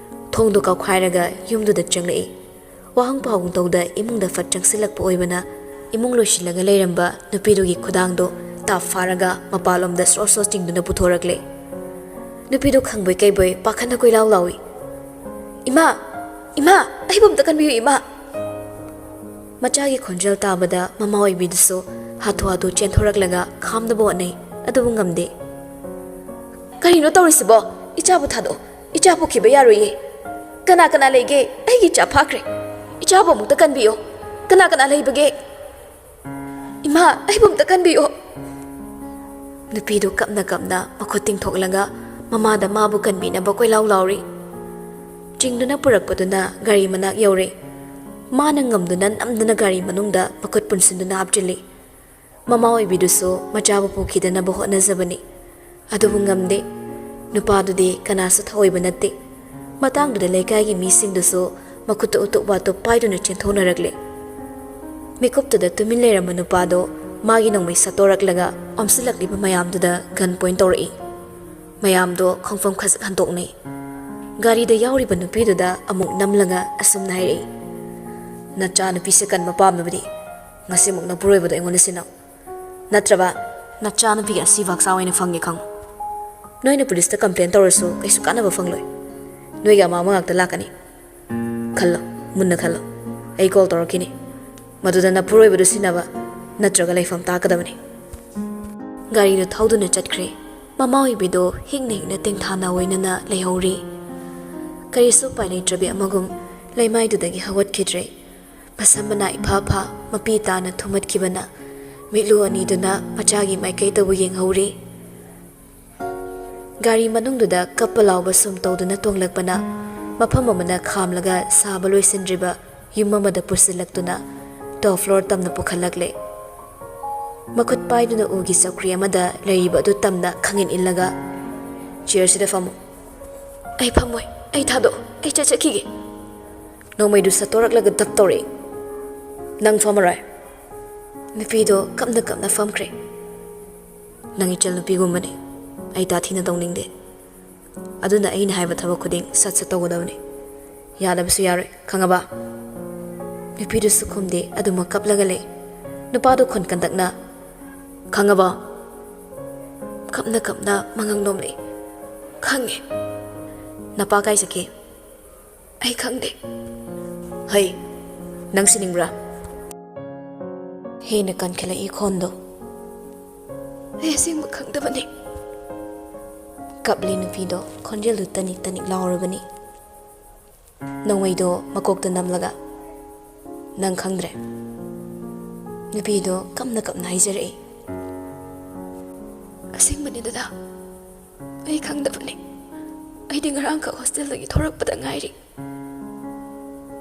ꯊꯣꯡꯗꯨ ꯀꯥꯎꯈꯥꯏꯔꯒ ꯌꯨꯝꯗꯨꯗ ꯆꯪꯂꯛꯏ꯫ ꯋꯥꯍꯪ ꯄꯥꯎꯍꯪ ꯇꯧꯗ ꯏꯃꯨꯡꯗ ꯐꯠ ꯆꯪꯁꯤꯜꯂꯛꯄ ꯑꯣꯏꯕꯅ ꯏꯃꯨꯡ ꯂꯣꯏꯁꯤꯜꯂꯒ ꯂꯩꯔꯝꯕ ꯅꯨꯄꯤꯗꯨꯒꯤ ꯈꯨꯗꯥꯡꯗꯣ ꯇꯥꯞ ꯐꯥꯔꯒ ꯃꯄꯥꯟꯂꯣꯝꯗ ꯁ꯭ꯔꯣ ꯁ꯭ꯔꯣ ꯆꯤꯡꯗꯨꯅ ꯄꯨꯊꯣꯔꯛꯂꯦ꯫ ꯅꯨꯄꯤꯗꯨ ꯈꯪꯕꯣꯏ ꯀꯩꯕꯣꯏ ꯄꯥꯈꯠꯅ ꯀꯣꯏꯂꯥꯎ ꯂꯥꯎꯏ꯫ "ꯏꯃꯥ! ꯏꯃꯥ! ꯑꯩꯕꯨ ꯑꯝꯇ ꯀꯟꯕꯤꯌꯨ, ꯏꯃꯥ!" ꯃꯆꯥꯒꯤ ꯈꯣꯟꯖꯦꯜ ꯇꯥꯕꯗ ꯃꯃꯥ ꯑꯣꯏꯕꯤꯗꯨꯁꯨ ꯍꯥꯊꯨ ꯍꯥꯊꯨ ꯆꯦꯟꯊꯣꯔꯛꯂꯒ ꯈꯥꯝꯅꯕ ꯍꯣꯠꯅꯩ, ꯑꯗꯨꯕꯨ ꯉꯝꯗꯦ꯫ "ꯀꯔꯤꯅꯣ ꯇꯧꯔꯤꯁꯤꯕꯣ? ꯏꯆꯥꯕꯨ ꯊꯥꯗꯣꯛꯑꯣ꯫ ꯏꯆꯥ ꯄꯨꯈꯤꯕ ꯌꯥꯔꯣꯏꯌꯦ꯫ ꯀꯅꯥ ꯀꯅꯥ ꯂꯩꯒꯦ? ꯑꯩꯒꯤ ꯏꯆꯥ ꯐꯥꯈ꯭ꯔꯦ꯫ ꯏꯆꯥꯕꯨ ꯑꯃꯨꯛꯇ ꯀꯟꯕꯤꯌꯣ꯫ ꯀꯅꯥ ꯀꯅꯥ ꯂꯩꯕꯒꯦ? ꯏꯃꯥ, ꯑꯩꯕꯨ ꯑꯝꯇ ꯀꯟꯕꯤꯌꯣ!" ꯅꯨꯄꯤꯗꯨ ꯀꯞꯅ ꯀꯞꯅ ꯃꯈꯨꯠ ꯇꯤꯡꯊꯣꯛꯂꯒ ꯃꯃꯥꯗ ꯃꯥꯕꯨ ꯀꯟꯕꯤꯅꯕ ꯀꯣꯏꯂꯥꯎ ꯂꯥꯎꯔꯤ꯫ ꯆꯤꯡꯗꯨꯅ ꯄꯨꯔꯛꯄꯗꯨꯅ ꯒꯥꯔꯤ ꯃꯅꯥꯛ ꯌꯧꯔꯦ꯫ ꯃꯥꯅ ꯉꯝꯗꯨꯅ ꯅꯝꯗꯨꯅ ꯒꯥꯔꯤ ꯃꯅꯨꯡꯗ ꯃꯈꯨꯠ ꯄꯨꯟꯁꯤꯟꯗꯨꯅ ꯍꯥꯞꯆꯤꯜꯂꯤ꯫ ꯃꯃꯥ ꯑꯣꯏꯕꯤꯗꯨꯁꯨ ꯃꯆꯥꯕꯨ ꯄꯨꯈꯤꯗꯅꯕ ꯍꯣꯠꯅꯖꯕꯅꯤ꯫ ꯑꯗꯨꯕꯨ ꯉꯝꯗꯦ꯫ ꯅꯨꯄꯥꯗꯨꯗꯤ ꯀꯅꯥꯁꯨ ꯊꯧꯑꯣꯏꯕ ꯅꯠꯇꯦ꯫ ꯃꯇꯥꯡꯗꯨꯗ ꯂꯩꯀꯥꯏꯒꯤ ꯃꯤꯁꯤꯡꯗꯨꯁꯨ ꯃꯈꯨꯠꯇ ꯎꯇꯨꯞ ꯋꯥꯇꯨꯞ ꯄꯥꯏꯗꯨꯅ ꯆꯦꯟꯊꯣꯛꯅꯔꯛꯂꯦ꯫ ꯃꯤꯀꯨꯞꯇꯨꯗ ꯇꯨꯃꯤꯟ ꯂꯩꯔꯝꯕ ꯅꯨꯄꯥꯗꯣ ꯃꯥꯒꯤ ꯅꯣꯡꯃꯩ ꯁꯠꯇꯣꯔꯛꯂꯒ ꯑꯣꯝꯁꯤꯜꯂꯛꯂꯤꯕ ꯃꯌꯥꯝꯗꯨꯗ gun point ꯇꯧꯔꯛꯏ꯫ ꯃꯌꯥꯝꯗꯣ ꯈꯣꯡꯐꯝ ꯈꯖꯤꯛ ꯍꯟꯗꯣꯛꯅꯩ꯫ ꯒꯥꯔꯤꯗ ꯌꯥꯎꯔꯤꯕ ꯅꯨꯄꯤꯗꯨꯗ ꯑꯃꯨꯛ ꯅꯝꯂꯒ ꯑꯁꯨꯝꯅ ꯍꯥꯏꯔꯛꯏ, "ꯅꯆꯥ ꯅꯨꯄꯤꯁꯦ ꯀꯟꯕ ꯄꯥꯝꯂꯕꯗꯤ ꯉꯁꯤꯃꯨꯛ ꯅꯄꯨꯔꯣꯏꯕꯗꯣ ꯑꯩꯉꯣꯟꯗ ꯁꯤꯟꯅꯧ꯫ ꯅꯠꯇ꯭ꯔꯕ ꯅꯆꯥ ꯅꯨꯄꯤꯒꯤ ꯑꯁꯤꯕ ꯍꯛꯆꯥꯡ ꯑꯣꯏꯅ ꯐꯪꯒꯦ ꯈꯪꯉꯨ꯫ ꯅꯣꯏꯅ ꯄꯨꯂꯤꯁꯇ complain ꯇꯧꯔꯁꯨ ꯀꯩꯁꯨ ꯀꯥꯟꯅꯕ ꯐꯪꯂꯣꯏ꯫ ꯅꯣꯏꯒꯤ ꯑꯃꯥꯡꯕ ꯉꯥꯛꯇ ꯂꯥꯛꯀꯅꯤ꯫ ꯈꯜꯂꯣ, ꯃꯨꯟꯅ ꯈꯜꯂꯣ꯫ ꯑꯩ call ꯇꯧꯔꯛꯈꯤꯅꯤ꯫ ꯃꯗꯨꯗ ꯅꯄꯨꯔꯣꯏꯕꯗꯨ ꯁꯤꯟꯅꯕ ꯅꯠꯇ꯭ꯔꯒ ꯂꯩꯐꯝ ꯇꯥꯛꯀꯗꯕꯅꯤ꯫" ꯒꯥꯔꯤꯗꯨ ꯊꯧꯗꯨꯅ ꯆꯠꯈ꯭ꯔꯦ꯫ ꯃꯃꯥ ꯑꯣꯏꯕꯤꯗꯣ ꯍꯤꯡꯅ ꯍꯤꯡꯅ ꯇꯦꯡꯊꯥꯅ ꯑꯣꯏꯅꯅ ꯂꯩꯍꯧꯔꯤ꯫ ꯀꯔꯤꯁꯨ ꯎꯄꯥꯏ ꯂꯩꯇ꯭ꯔꯕꯤ ꯑꯃꯒꯨꯝ ꯂꯩꯃꯥꯏꯗꯨꯗꯒꯤ ꯍꯧꯒꯠꯈꯤꯗ꯭ꯔꯦ꯫ ꯃꯁꯝ ꯃꯅꯥ ꯏꯐꯥ ꯐꯥ, ꯃꯄꯤ ꯇꯥꯅ ꯊꯨꯝꯃꯠꯈꯤꯕꯅ ꯃꯤꯠꯂꯨ ꯑꯅꯤꯗꯨꯅ ꯃꯆꯥꯒꯤ ꯃꯥꯏꯀꯩꯗꯕꯨ ꯌꯦꯡꯍꯧꯔꯤ꯫ ꯒꯥꯔꯤ ꯃꯅꯨꯡꯗꯨꯗ ꯀꯞꯄ ꯂꯥꯎꯕ ꯁꯨꯝ ꯇꯧꯗꯨꯅ ꯇꯣꯡꯂꯛꯄꯅ ꯃꯐꯝ ꯑꯃꯗ ꯈꯥꯝꯂꯒ ꯁꯥꯕ ꯂꯣꯏꯁꯤꯟꯗ꯭ꯔꯤꯕ ꯌꯨꯝ ꯑꯃꯗ ꯄꯨꯁꯤꯜꯂꯛꯇꯨꯅ top floor ꯇꯝꯅ ꯄꯨꯈꯠꯂꯛꯂꯦ꯫ ꯃꯈꯨꯠ ꯄꯥꯏꯗꯨꯅ ꯎꯒꯤ ꯆꯧꯀ꯭ꯔꯤ ꯑꯃꯗ ꯂꯩꯔꯤꯕ ꯑꯗꯨ ꯇꯝꯅ ꯈꯪꯏꯟ ꯏꯜꯂꯒ, "Chairꯁꯤꯗ ꯐꯝꯃꯨ꯫" "ꯑꯩ ꯐꯝꯃꯣꯏ꯫ ꯑꯩ ꯊꯥꯗꯣꯛ꯫ ꯑꯩ ꯆꯠꯆꯈꯤꯒꯦ꯫" ꯅꯣꯡꯃꯩꯗꯨ ꯁꯠꯇꯣꯔꯛꯂꯒ ꯗꯞ ꯇꯧꯔꯛꯏ꯫ "ꯅꯪ ꯐꯝꯃꯔꯣꯏ꯫" ꯅꯨꯄꯤꯗꯣ ꯀꯞꯅ ꯀꯞꯅ ꯐꯝꯈ꯭ꯔꯦ꯫ "ꯅꯪ ꯏꯆꯜ ꯅꯨꯄꯤꯒꯨꯝꯕꯅꯤ꯫ ꯑꯩ ꯇꯥꯊꯤꯅ ꯇꯧꯅꯤꯡꯗꯦ꯫ ꯑꯗꯨꯅ ꯑꯩꯅ ꯍꯥꯏꯕ ꯊꯕꯛ ꯈꯨꯗꯤꯡ ꯁꯠ ꯁꯠ ꯇꯧꯒꯗꯕꯅꯤ꯫ ꯌꯥꯗꯕꯁꯨ ꯌꯥꯔꯣꯏ, ꯈꯪꯉꯕ?" ꯅꯨꯄꯤꯗꯨꯁꯨ ꯈꯨꯝꯗꯦ, ꯑꯗꯨꯃꯛ ꯀꯞꯂꯒ ꯂꯩ꯫ ꯅꯨꯄꯥꯗꯨ ꯈꯣꯟ ꯀꯟꯇꯛꯅ, "ꯈꯪꯉꯕ?" ꯀꯞꯅ ꯀꯞꯅ ꯃꯉꯛ ꯅꯣꯝꯂꯛꯏ꯫ ꯈꯪꯉꯦ꯫ ꯅꯄꯥ ꯀꯥꯏ ꯆꯠꯈꯤ? ꯑꯩ ꯈꯪꯗꯦ꯫ ꯍꯩ, ꯅꯪ ꯁꯤꯅꯤꯡꯕ꯭ꯔꯥ? ꯍꯦꯟꯅ ꯀꯟꯈꯠꯂꯛꯏ ꯈꯣꯟꯗꯣ꯫ ꯑꯩ ꯑꯁꯦꯡꯕ ꯈꯪꯗꯕꯅꯤ꯫ ꯀꯞꯂꯤ ꯅꯨꯄꯤꯗꯣ ꯈꯣꯟꯖꯦꯜꯗꯨ ꯇꯅꯤꯛ ꯇꯅꯤꯛ ꯂꯥꯎꯔꯕꯅꯤ꯫ ꯅꯣꯡꯃꯩꯗꯣ ꯃꯀꯣꯛꯇ ꯅꯝꯂꯒ, "ꯅꯪ ꯈꯪꯗ꯭ꯔꯦ?" ꯅꯨꯄꯤꯗꯣ ꯀꯞꯅ ꯀꯞꯅ ꯍꯥꯏꯖꯔꯛꯏ꯫ ꯑꯁꯦꯡꯕꯅꯤ ꯗꯗꯥ, ꯑꯩ ꯈꯪꯗꯕꯅꯤ꯫ ꯑꯩꯗꯤ ꯉꯔꯥꯡꯈꯛ ꯍꯣꯁꯇꯦꯜꯗꯒꯤ ꯊꯣꯔꯛꯄꯗ ꯉꯥꯏꯔꯤ꯫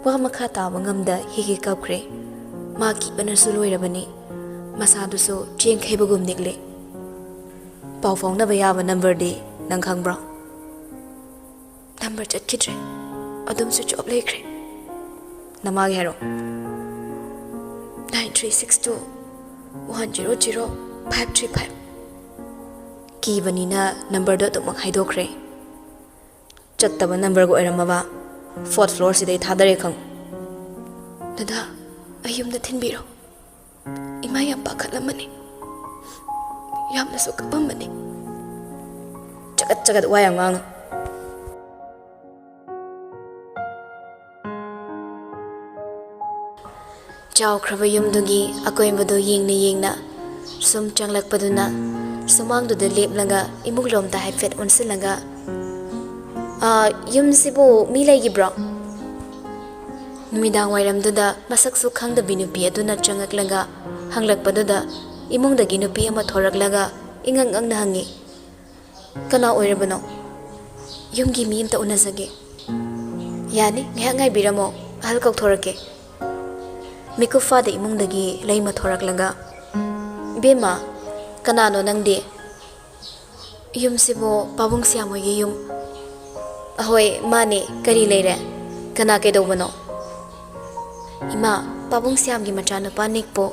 ꯋꯥ ꯃꯈꯥ ꯇꯥꯕ ꯉꯝꯗ ꯍꯤꯒꯤ ꯀꯞꯈ꯭ꯔꯦ꯫ ꯃꯥ ꯀꯤꯕꯅꯁꯨ ꯂꯣꯏꯔꯕꯅꯤ꯫ ꯃꯁꯥꯗꯨꯁꯨ ꯆꯦꯡ ꯈꯩꯕꯒꯨꯝ ꯅꯤꯛꯂꯦ꯫ "ꯄꯥꯎ ꯐꯥꯎꯅꯕ ꯌꯥꯕ ꯅꯝꯕꯔꯗꯤ ꯅꯪ ꯈꯪꯕ꯭ꯔꯣ?" "ꯅꯝꯕꯔ ꯆꯠꯈꯤꯗ꯭ꯔꯦ, ꯑꯗꯨꯝ switch off ꯂꯩꯈ꯭ꯔꯦ꯫" "ꯅꯃꯥꯒꯤ ꯍꯥꯏꯔꯣ꯫" "Nine three six two one zero zero five three five꯫" ꯀꯤꯕꯅꯤꯅ ꯅꯝꯕꯔꯗꯣ ꯑꯗꯨꯃꯛ ꯍꯥꯏꯗꯣꯛꯈ꯭ꯔꯦ꯫ ꯆꯠꯇꯕ ꯅꯝꯕꯔꯒ ꯑꯣꯏꯔꯝꯃꯕ, fourth floor ꯁꯤꯗꯩ ꯊꯥꯗꯔꯦ ꯈꯪꯉꯨ꯫ "ꯗꯗꯥ, ꯑꯩ ꯌꯨꯝꯗ ꯊꯤꯟꯕꯤꯔꯣ꯫ ꯏꯃꯥ ꯌꯥꯝ ꯄꯥꯈꯠꯂꯝꯃꯅꯤ꯫ ꯌꯥꯝꯅꯁꯨ ꯀꯞꯄꯝꯃꯅꯤ꯫" ꯆꯒꯠ ꯆꯒꯠ ꯋꯥ ꯌꯥꯝ ꯉꯥꯡꯅꯨ꯫ ꯆꯥꯎꯈ꯭ꯔꯕ ꯌꯨꯝꯗꯨꯒꯤ ꯑꯀꯣꯏꯕꯗꯨ ꯌꯦꯡꯅ ꯌꯦꯡꯅ ꯁꯨꯝ ꯆꯪꯂꯛꯄꯗꯨꯅ ꯁꯨꯃꯥꯡꯗꯨꯗ ꯂꯦꯞꯂꯒ ꯏꯃꯨꯡꯂꯣꯝꯗ ꯍꯥꯏꯐꯦꯠ ꯑꯣꯟꯁꯤꯜꯂꯒ, "ꯑꯥ, ꯌꯨꯝꯁꯤꯕꯨ ꯃꯤ ꯂꯩꯈꯤꯕ꯭ꯔꯣ?" ꯅꯨꯃꯤꯗꯥꯡ ꯋꯥꯏꯔꯝꯗꯨꯗ ꯃꯁꯛꯁꯨ ꯈꯪꯗꯕꯤ ꯅꯨꯄꯤ ꯑꯗꯨꯅ ꯆꯪꯂꯛꯂꯒ ꯍꯪꯂꯛꯄꯗꯨꯗ ꯏꯃꯨꯡꯗꯒꯤ ꯅꯨꯄꯤ ꯑꯃ ꯊꯣꯔꯛꯂꯒ ꯏꯉꯛ ꯉꯛꯅ ꯍꯪꯉꯤ, "ꯀꯅꯥ ꯑꯣꯏꯔꯕꯅꯣ? ꯌꯨꯝꯒꯤ ꯃꯤ ꯑꯝꯇ ꯎꯅꯖꯒꯦ꯫" "ꯌꯥꯅꯤ, ꯉꯥꯏꯍꯥꯛ ꯉꯥꯏꯕꯤꯔꯝꯃꯣ, ꯑꯍꯜ ꯀꯧꯊꯣꯔꯛꯀꯦ꯫" ꯃꯤꯀꯨꯞ ꯐꯥꯗ ꯏꯃꯨꯡꯗꯒꯤ ꯂꯩꯃ ꯊꯣꯔꯛꯂꯒ, "ꯏꯕꯦꯝꯃ, ꯀꯅꯥꯅꯣ ꯅꯪꯗꯤ?" "ꯌꯨꯝꯁꯤꯕꯨ ꯄꯥꯕꯨꯡ ꯁ꯭ꯌꯥꯝ ꯍꯣꯏꯒꯤ ꯌꯨꯝ?" "ꯑꯍꯣꯏ, ꯃꯥꯅꯦ꯫ ꯀꯔꯤ ꯂꯩꯔꯦ? ꯀꯅꯥ ꯀꯩꯗꯧꯕꯅꯣ?" "ꯏꯃꯥ, ꯄꯥꯕꯨꯡ ꯁ꯭ꯌꯥꯝꯒꯤ ꯃꯆꯥꯅꯨꯄꯥ ꯅꯤꯛꯄꯨ꯫"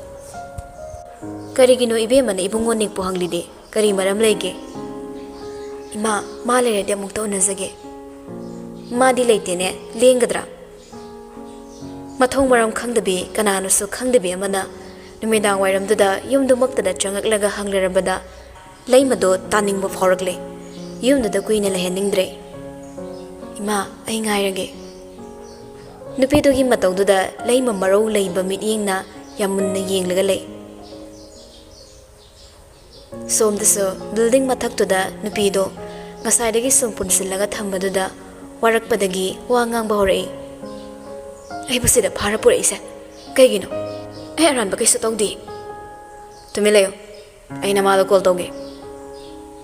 "ꯀꯔꯤꯒꯤꯅꯣ ꯏꯕꯦꯝꯃꯅ ꯏꯕꯨꯡꯉꯣ ꯅꯤꯛꯄꯨ ꯍꯪꯂꯤꯗꯤ? ꯀꯔꯤ ꯃꯔꯝ ꯂꯩꯒꯦ?" "ꯏꯃꯥ, ꯃꯥ ꯂꯩꯔꯗꯤ ꯑꯃꯨꯛꯇ ꯎꯅꯖꯒꯦ꯫" "ꯃꯥꯗꯤ ꯂꯩꯇꯦꯅꯦ, ꯂꯦꯡꯒꯗ꯭ꯔꯥ?" ꯃꯊꯣꯡ ꯃꯔꯝ ꯈꯪꯗꯕꯤ, ꯀꯅꯥꯅꯁꯨ ꯈꯪꯗꯕꯤ ꯑꯃꯅ ꯅꯨꯃꯤꯗꯥꯡ ꯋꯥꯏꯔꯝꯗꯨꯗ ꯌꯨꯝꯗꯨꯃꯛꯇꯗ ꯆꯪꯉꯛꯂꯒ ꯍꯪꯂꯔꯕꯗ ꯂꯩꯃꯗꯣ ꯇꯥꯅꯤꯡꯕ ꯐꯥꯎꯔꯛꯂꯦ꯫ ꯌꯨꯝꯗꯨꯗ ꯀꯨꯏꯅ ꯂꯩꯍꯟꯅꯤꯡꯗ꯭ꯔꯦ꯫ ꯏꯃꯥ, ꯑꯩ ꯉꯥꯏꯔꯒꯦ꯫ ꯅꯨꯄꯤꯗꯨꯒꯤ ꯃꯇꯧꯗꯨꯗ ꯂꯩꯃ ꯃꯔꯧ ꯂꯩꯕ ꯃꯤꯠꯌꯦꯡꯅ ꯌꯥꯝ ꯃꯨꯟꯅ ꯌꯦꯡꯂꯒ ꯂꯩ꯫ ꯁꯣꯝꯗꯁꯨ building ꯃꯊꯛꯇꯨꯗ ꯅꯨꯄꯤꯗꯣ ꯉꯁꯥꯏꯗꯒꯤ ꯁꯨꯝ ꯄꯨꯟꯁꯤꯜꯂꯒ ꯊꯝꯕꯗꯨꯗ ꯋꯥꯔꯛꯄꯗꯒꯤ ꯋꯥ ꯉꯥꯡꯕ ꯍꯧꯔꯛꯏ꯫ "ꯑꯩꯕꯨ ꯁꯤꯗ ꯐꯥꯔ ꯄꯨꯔꯛꯏꯁꯦ ꯀꯩꯒꯤꯅꯣ? ꯑꯩ ꯑꯔꯥꯟꯕ ꯀꯩꯁꯨ ꯇꯧꯗꯦ꯫ ꯇꯨꯃꯤꯟ ꯂꯩꯌꯨ, ꯑꯩ ꯅꯃꯥꯗꯣ call ꯇꯧꯒꯦ꯫"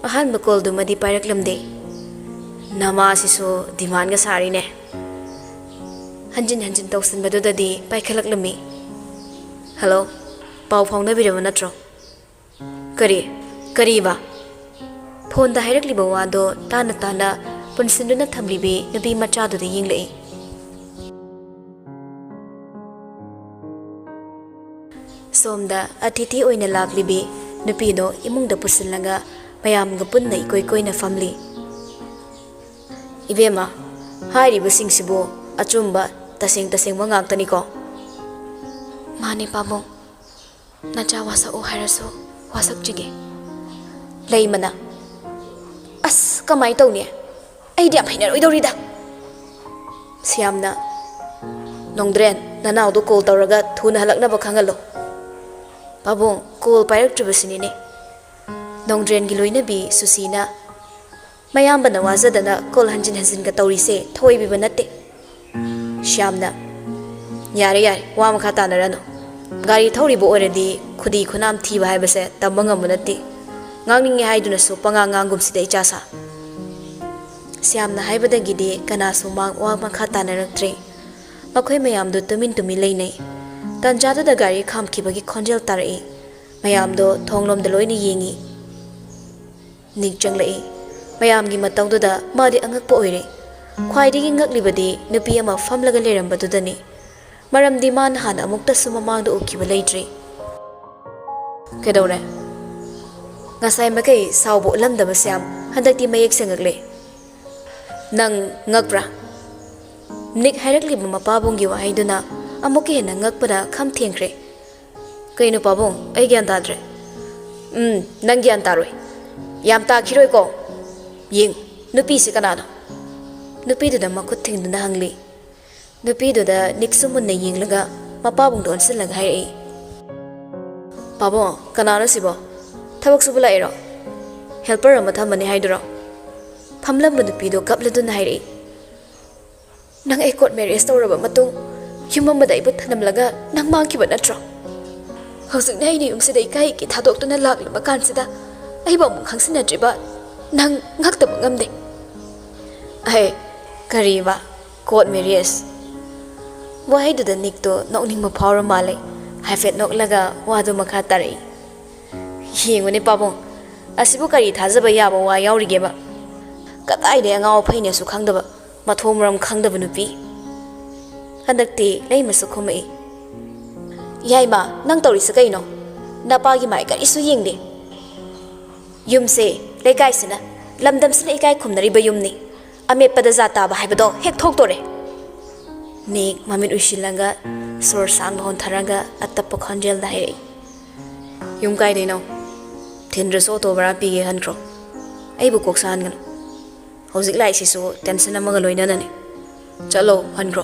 ꯑꯍꯥꯟꯕ callꯗꯨꯃꯗꯤ ꯄꯥꯏꯔꯛꯂꯝꯗꯦ꯫ "ꯅꯃꯥꯁꯤꯁꯨ demandꯒ ꯁꯥꯔꯤꯅꯦ꯫" ꯍꯟꯖꯤꯟ ꯍꯟꯖꯤꯟ ꯇꯧꯁꯤꯟꯕꯗꯨꯗꯗꯤ ꯄꯥꯏꯈꯠꯂꯛꯂꯝꯃꯤ꯫ "Hello, ꯄꯥꯎ ꯐꯥꯎꯅꯕꯤꯔꯕ ꯅꯠꯇ꯭ꯔꯣ?" "ꯀꯔꯤ? ꯀꯔꯤꯕ?" ꯐꯣꯟꯗ ꯍꯥꯏꯔꯛꯂꯤꯕ ꯋꯥꯗꯣ ꯇꯥꯅ ꯇꯥꯅ ꯄꯨꯟꯁꯤꯟꯗꯨꯅ ꯊꯝꯂꯤꯕꯤ ꯅꯨꯄꯤ ꯃꯆꯥꯗꯨꯗ ꯌꯦꯡꯂꯛꯏ꯫ ꯁꯣꯝꯗ ꯑꯇꯤꯊꯤ ꯑꯣꯏꯅ ꯂꯥꯛꯂꯤꯕꯤ ꯅꯨꯄꯤꯗꯣ ꯏꯃꯨꯡꯗ ꯄꯨꯁꯤꯜꯂꯒ ꯃꯌꯥꯝꯒ ꯄꯨꯟꯅ ꯏꯀꯣꯏ ꯀꯣꯏꯅ ꯐꯝꯂꯤ꯫ "ꯏꯕꯦꯝꯃ, ꯍꯥꯏꯔꯤꯕꯁꯤꯡꯁꯤꯕꯨ ꯑꯆꯨꯝꯕ, ꯇꯁꯦꯡ ꯇꯁꯦꯡꯕ ꯉꯥꯛꯇꯅꯤꯀꯣ?" "ꯃꯥꯅꯦ ꯄꯥꯕꯨꯡ, ꯅꯆꯥ ꯋꯥꯁꯛꯎ ꯍꯥꯏꯔꯁꯨ ꯋꯥꯁꯛꯆꯒꯦ꯫" ꯂꯩꯃꯅ, "ꯑꯁ, ꯀꯃꯥꯏꯅ ꯇꯧꯅꯤ? ꯑꯩꯗꯤ ꯌꯥꯝ ꯍꯩꯅꯔꯣꯏꯗꯧꯔꯤꯗ꯫" ꯁ꯭ꯌꯥꯝꯅ, "ꯅꯣꯡꯗ꯭ꯔꯦꯟ, ꯅꯅꯥꯎꯗꯣ call ꯇꯧꯔꯒ ꯊꯨꯅ ꯍꯜꯂꯛꯅꯕ ꯈꯪꯍꯜꯂꯣ꯫" "ꯄꯥꯕꯨꯡ, call ꯄꯥꯏꯔꯛꯇ꯭ꯔꯤꯕꯁꯤꯅꯤꯅꯦ꯫" ꯅꯣꯡꯗ꯭ꯔꯦꯟꯒꯤ ꯂꯣꯏꯅꯕꯤ ꯁꯨꯁꯤꯅ, "ꯃꯌꯥꯝꯕꯅ ꯋꯥꯖꯗꯅ call ꯍꯟꯖꯤꯟ ꯍꯟꯖꯤꯟꯒ ꯇꯧꯔꯤꯁꯦ ꯊꯧꯑꯣꯏꯕꯤꯕ ꯅꯠꯇꯦ꯫" ꯁ꯭ꯌꯥꯝꯅ, "ꯌꯥꯔꯦ, ꯌꯥꯔꯦ, ꯋꯥ ꯃꯈꯥ ꯇꯥꯅꯔꯅꯨ꯫ ꯒꯥꯔꯤ ꯊꯧꯔꯤꯕ ꯑꯣꯏꯔꯗꯤ ꯈꯨꯗꯤ ꯈꯨꯅꯥꯝ ꯊꯤꯕ ꯍꯥꯏꯕꯁꯦ ꯇꯝꯕ ꯉꯝꯕ ꯅꯠꯇꯦ꯫ ꯉꯥꯡꯅꯤꯡꯉꯦ ꯍꯥꯏꯗꯨꯅꯁꯨ ꯄꯉꯥꯡ ꯉꯥꯡꯒꯨꯝꯁꯤꯗ, ꯏꯆꯥꯁꯥ꯫" ꯁ꯭ꯌꯥꯝꯅ ꯍꯥꯏꯕꯗꯒꯤꯗꯤ ꯀꯅꯥꯁꯨ ꯃꯥ-, ꯋꯥ ꯃꯈꯥ ꯇꯥꯅꯔꯛꯇ꯭ꯔꯦ꯫ ꯃꯈꯣꯏ ꯃꯌꯥꯝꯗꯨ ꯇꯨꯃꯤꯟ ꯇꯨꯃꯤꯟ ꯂꯩꯅꯩ꯫ ꯇꯥꯟꯖꯥꯗꯨꯗ ꯒꯥꯔꯤ ꯈꯥꯝꯈꯤꯕꯒꯤ ꯈꯣꯟꯖꯦꯜ ꯇꯥꯔꯛꯏ꯫ ꯃꯌꯥꯝꯗꯣ ꯊꯣꯡꯂꯣꯝꯗ ꯂꯣꯏꯅ ꯌꯦꯡꯏ꯫ ꯅꯤꯛ ꯆꯪꯂꯛꯏ꯫ ꯃꯌꯥꯝꯒꯤ ꯃꯇꯧꯗꯨꯗ ꯃꯥꯗꯤ ꯑꯉꯛꯄ ꯑꯣꯏꯔꯦ꯫ ꯈ꯭ꯋꯥꯏꯗꯒꯤ ꯉꯛꯂꯤꯕꯗꯤ ꯅꯨꯄꯤ ꯑꯃ ꯐꯝꯂꯒ ꯂꯩꯔꯝꯕꯗꯨꯗꯅꯤ꯫ ꯃꯔꯝꯗꯤ ꯃꯥꯅ ꯍꯥꯟꯅ ꯑꯃꯨꯛꯇꯁꯨ ꯃꯃꯥꯡꯗ ꯎꯈꯤꯕ ꯂꯩꯇ꯭ꯔꯤ꯫ "ꯀꯩꯗꯧꯔꯦ?" ꯉꯁꯥꯏ ꯃꯈꯩ ꯁꯥꯎꯕ ꯎꯠꯂꯝꯗꯕ ꯁ꯭ꯌꯥꯝ ꯍꯟꯗꯛꯇꯤ ꯃꯌꯦꯛ ꯁꯦꯡꯉꯛꯂꯦ꯫ "ꯅꯪ ꯉꯛꯄ꯭ꯔꯥ?" ꯅꯤꯛ ꯍꯥꯏꯔꯛꯂꯤꯕ ꯃꯄꯥꯕꯨꯡꯒꯤ ꯋꯥꯍꯩꯗꯨꯅ ꯑꯃꯨꯛꯀ ꯍꯦꯟꯅ ꯉꯛꯄꯅ ꯈꯝ ꯊꯦꯡꯈ꯭ꯔꯦ꯫ "ꯀꯩꯅꯣ ꯄꯥꯕꯨꯡ, ꯑꯩ ꯒ꯭ꯌꯥꯟ ꯇꯥꯗ꯭ꯔꯦ꯫" "ꯎꯝ, ꯅꯪ ꯒ꯭ꯌꯥꯟ ꯇꯥꯔꯣꯏ꯫ ꯌꯥꯝ ꯇꯥꯈꯤꯔꯣꯏꯀꯣ?" "ꯌꯦꯡ, ꯅꯨꯄꯤꯁꯤ ꯀꯅꯥꯅꯣ?" ꯅꯨꯄꯤꯗꯨꯗ ꯃꯈꯨꯠ ꯊꯤꯡꯗꯨꯅ ꯍꯪꯂꯤ꯫ ꯅꯨꯄꯤꯗꯨꯗ ꯅꯤꯛꯁꯨ ꯃꯨꯟꯅ ꯌꯦꯡꯂꯒ ꯃꯄꯥꯕꯨꯡꯗꯣ ꯑꯣꯟꯁꯤꯜꯂꯒ ꯍꯥꯏꯔꯛꯏ, "ꯄꯥꯕꯨꯡ, ꯀꯅꯥꯅꯣ ꯁꯤꯕꯣ? ꯊꯕꯛ ꯁꯨꯕ ꯂꯥꯛꯏꯔꯣ? ꯍꯦꯜꯄꯔ ꯑꯃ ꯊꯝꯃꯅꯤ ꯍꯥꯏꯗꯨꯔꯣ?" ꯐꯝꯂꯝꯕ ꯅꯨꯄꯤꯗꯣ ꯀꯞꯂꯗꯨꯅ ꯍꯥꯏꯔꯛꯏ, "ꯅꯪ ꯑꯩ ꯀꯣꯔꯠ ꯃꯦꯔꯤꯌꯦꯖ ꯇꯧꯔꯕ ꯃꯇꯨꯡ ꯌꯨꯝ ꯑꯃꯗ ꯑꯩꯕꯨ ꯊꯅꯝꯂꯒ ꯅꯪ ꯃꯥꯡꯈꯤꯕ ꯅꯠꯇ꯭ꯔꯣ? ꯍꯧꯖꯤꯛꯅ ꯑꯩꯅ ꯌꯨꯝꯁꯤꯗ ꯏꯀꯥꯏꯒꯤ ꯊꯥꯗꯣꯛꯇꯨꯅ ꯂꯥꯛꯂꯕ ꯀꯥꯟꯁꯤꯗ ꯑꯩꯕꯨ ꯑꯃꯨꯛ ꯈꯪꯁꯤꯟꯅꯗ꯭ꯔꯤꯕ ꯅꯪ ꯉꯛꯇꯕ ꯉꯝꯗꯦ꯫" "ꯑꯍꯦ, ꯀꯔꯤꯕ? Court marriage?" ꯋꯥꯍꯩꯗꯨꯗ ꯅꯤꯛꯇꯣ ꯅꯣꯛꯅꯤꯡꯕ ꯐꯥꯎꯔ ꯃꯥꯜꯂꯦ꯫ ꯍꯥꯏꯐꯦꯠ ꯅꯣꯛꯂꯒ ꯋꯥꯗꯨ ꯃꯈꯥ ꯇꯥꯔꯛꯏ, "ꯌꯦꯡꯉꯨꯅꯦ ꯄꯥꯕꯨꯡ, ꯑꯁꯤꯕꯨ ꯀꯔꯤ ꯊꯥꯖꯕ ꯌꯥꯕ ꯋꯥ ꯌꯥꯎꯔꯤꯒꯦꯕ? ꯀꯗꯥꯏꯗꯩ ꯑꯉꯥꯎ ꯑꯐꯩꯅꯦꯁꯨ ꯈꯪꯗꯕ, ꯃꯊꯣꯡ ꯃꯔꯝ ꯈꯪꯗꯕ ꯅꯨꯄꯤ꯫" ꯍꯟꯗꯛꯇꯤ ꯂꯩꯃꯁꯨ ꯈꯨꯝꯃꯛꯏ, "ꯌꯥꯏꯃ, ꯅꯪ ꯇꯧꯔꯤꯁꯤ ꯀꯩꯅꯣ? ꯅꯄꯥꯒꯤ ꯃꯥꯏ ꯀꯔꯤꯁꯨ ꯌꯦꯡꯗꯦ꯫ ꯌꯨꯝꯁꯦ, ꯂꯩꯀꯥꯏꯁꯤꯅ, ꯂꯝꯗꯝꯁꯤꯅ ꯏꯀꯥꯏ ꯈꯨꯝꯅꯔꯤꯕ ꯌꯨꯝꯅꯤ꯫ ꯑꯃꯦꯠꯄꯗ ꯖꯥꯠ ꯇꯥꯕ ꯍꯥꯏꯕꯗꯣ ꯍꯦꯛ ꯊꯣꯛꯇꯣꯔꯦ꯫" ꯅꯤꯛ ꯃꯃꯤꯠ ꯎꯏꯁꯤꯜꯂꯒ ꯁꯣꯔ ꯁꯥꯡꯅ ꯍꯣꯟꯊꯔꯒ ꯑꯇꯞꯄ ꯈꯣꯟꯖꯦꯜꯗ ꯍꯥꯏꯔꯛꯏ, "ꯌꯨꯝ ꯀꯥꯏꯗꯩꯅꯣ? ꯊꯤꯟꯗ꯭ꯔꯁꯨ ꯑꯣꯇꯣ ꯚꯔꯥ ꯄꯤꯒꯦ ꯈꯟꯈ꯭ꯔꯣ꯫ ꯑꯩꯕꯨ ꯀꯣꯛ ꯁꯥꯍꯟꯒꯅꯨ꯫ ꯍꯧꯖꯤꯛ ꯂꯥꯛꯏꯁꯤꯁꯨ ꯇꯦꯟꯁꯟ ꯑꯃꯒ ꯂꯣꯏꯅꯅꯅꯤ꯫ ꯆꯠꯂꯣ, ꯍꯟꯈ꯭ꯔꯣ꯫"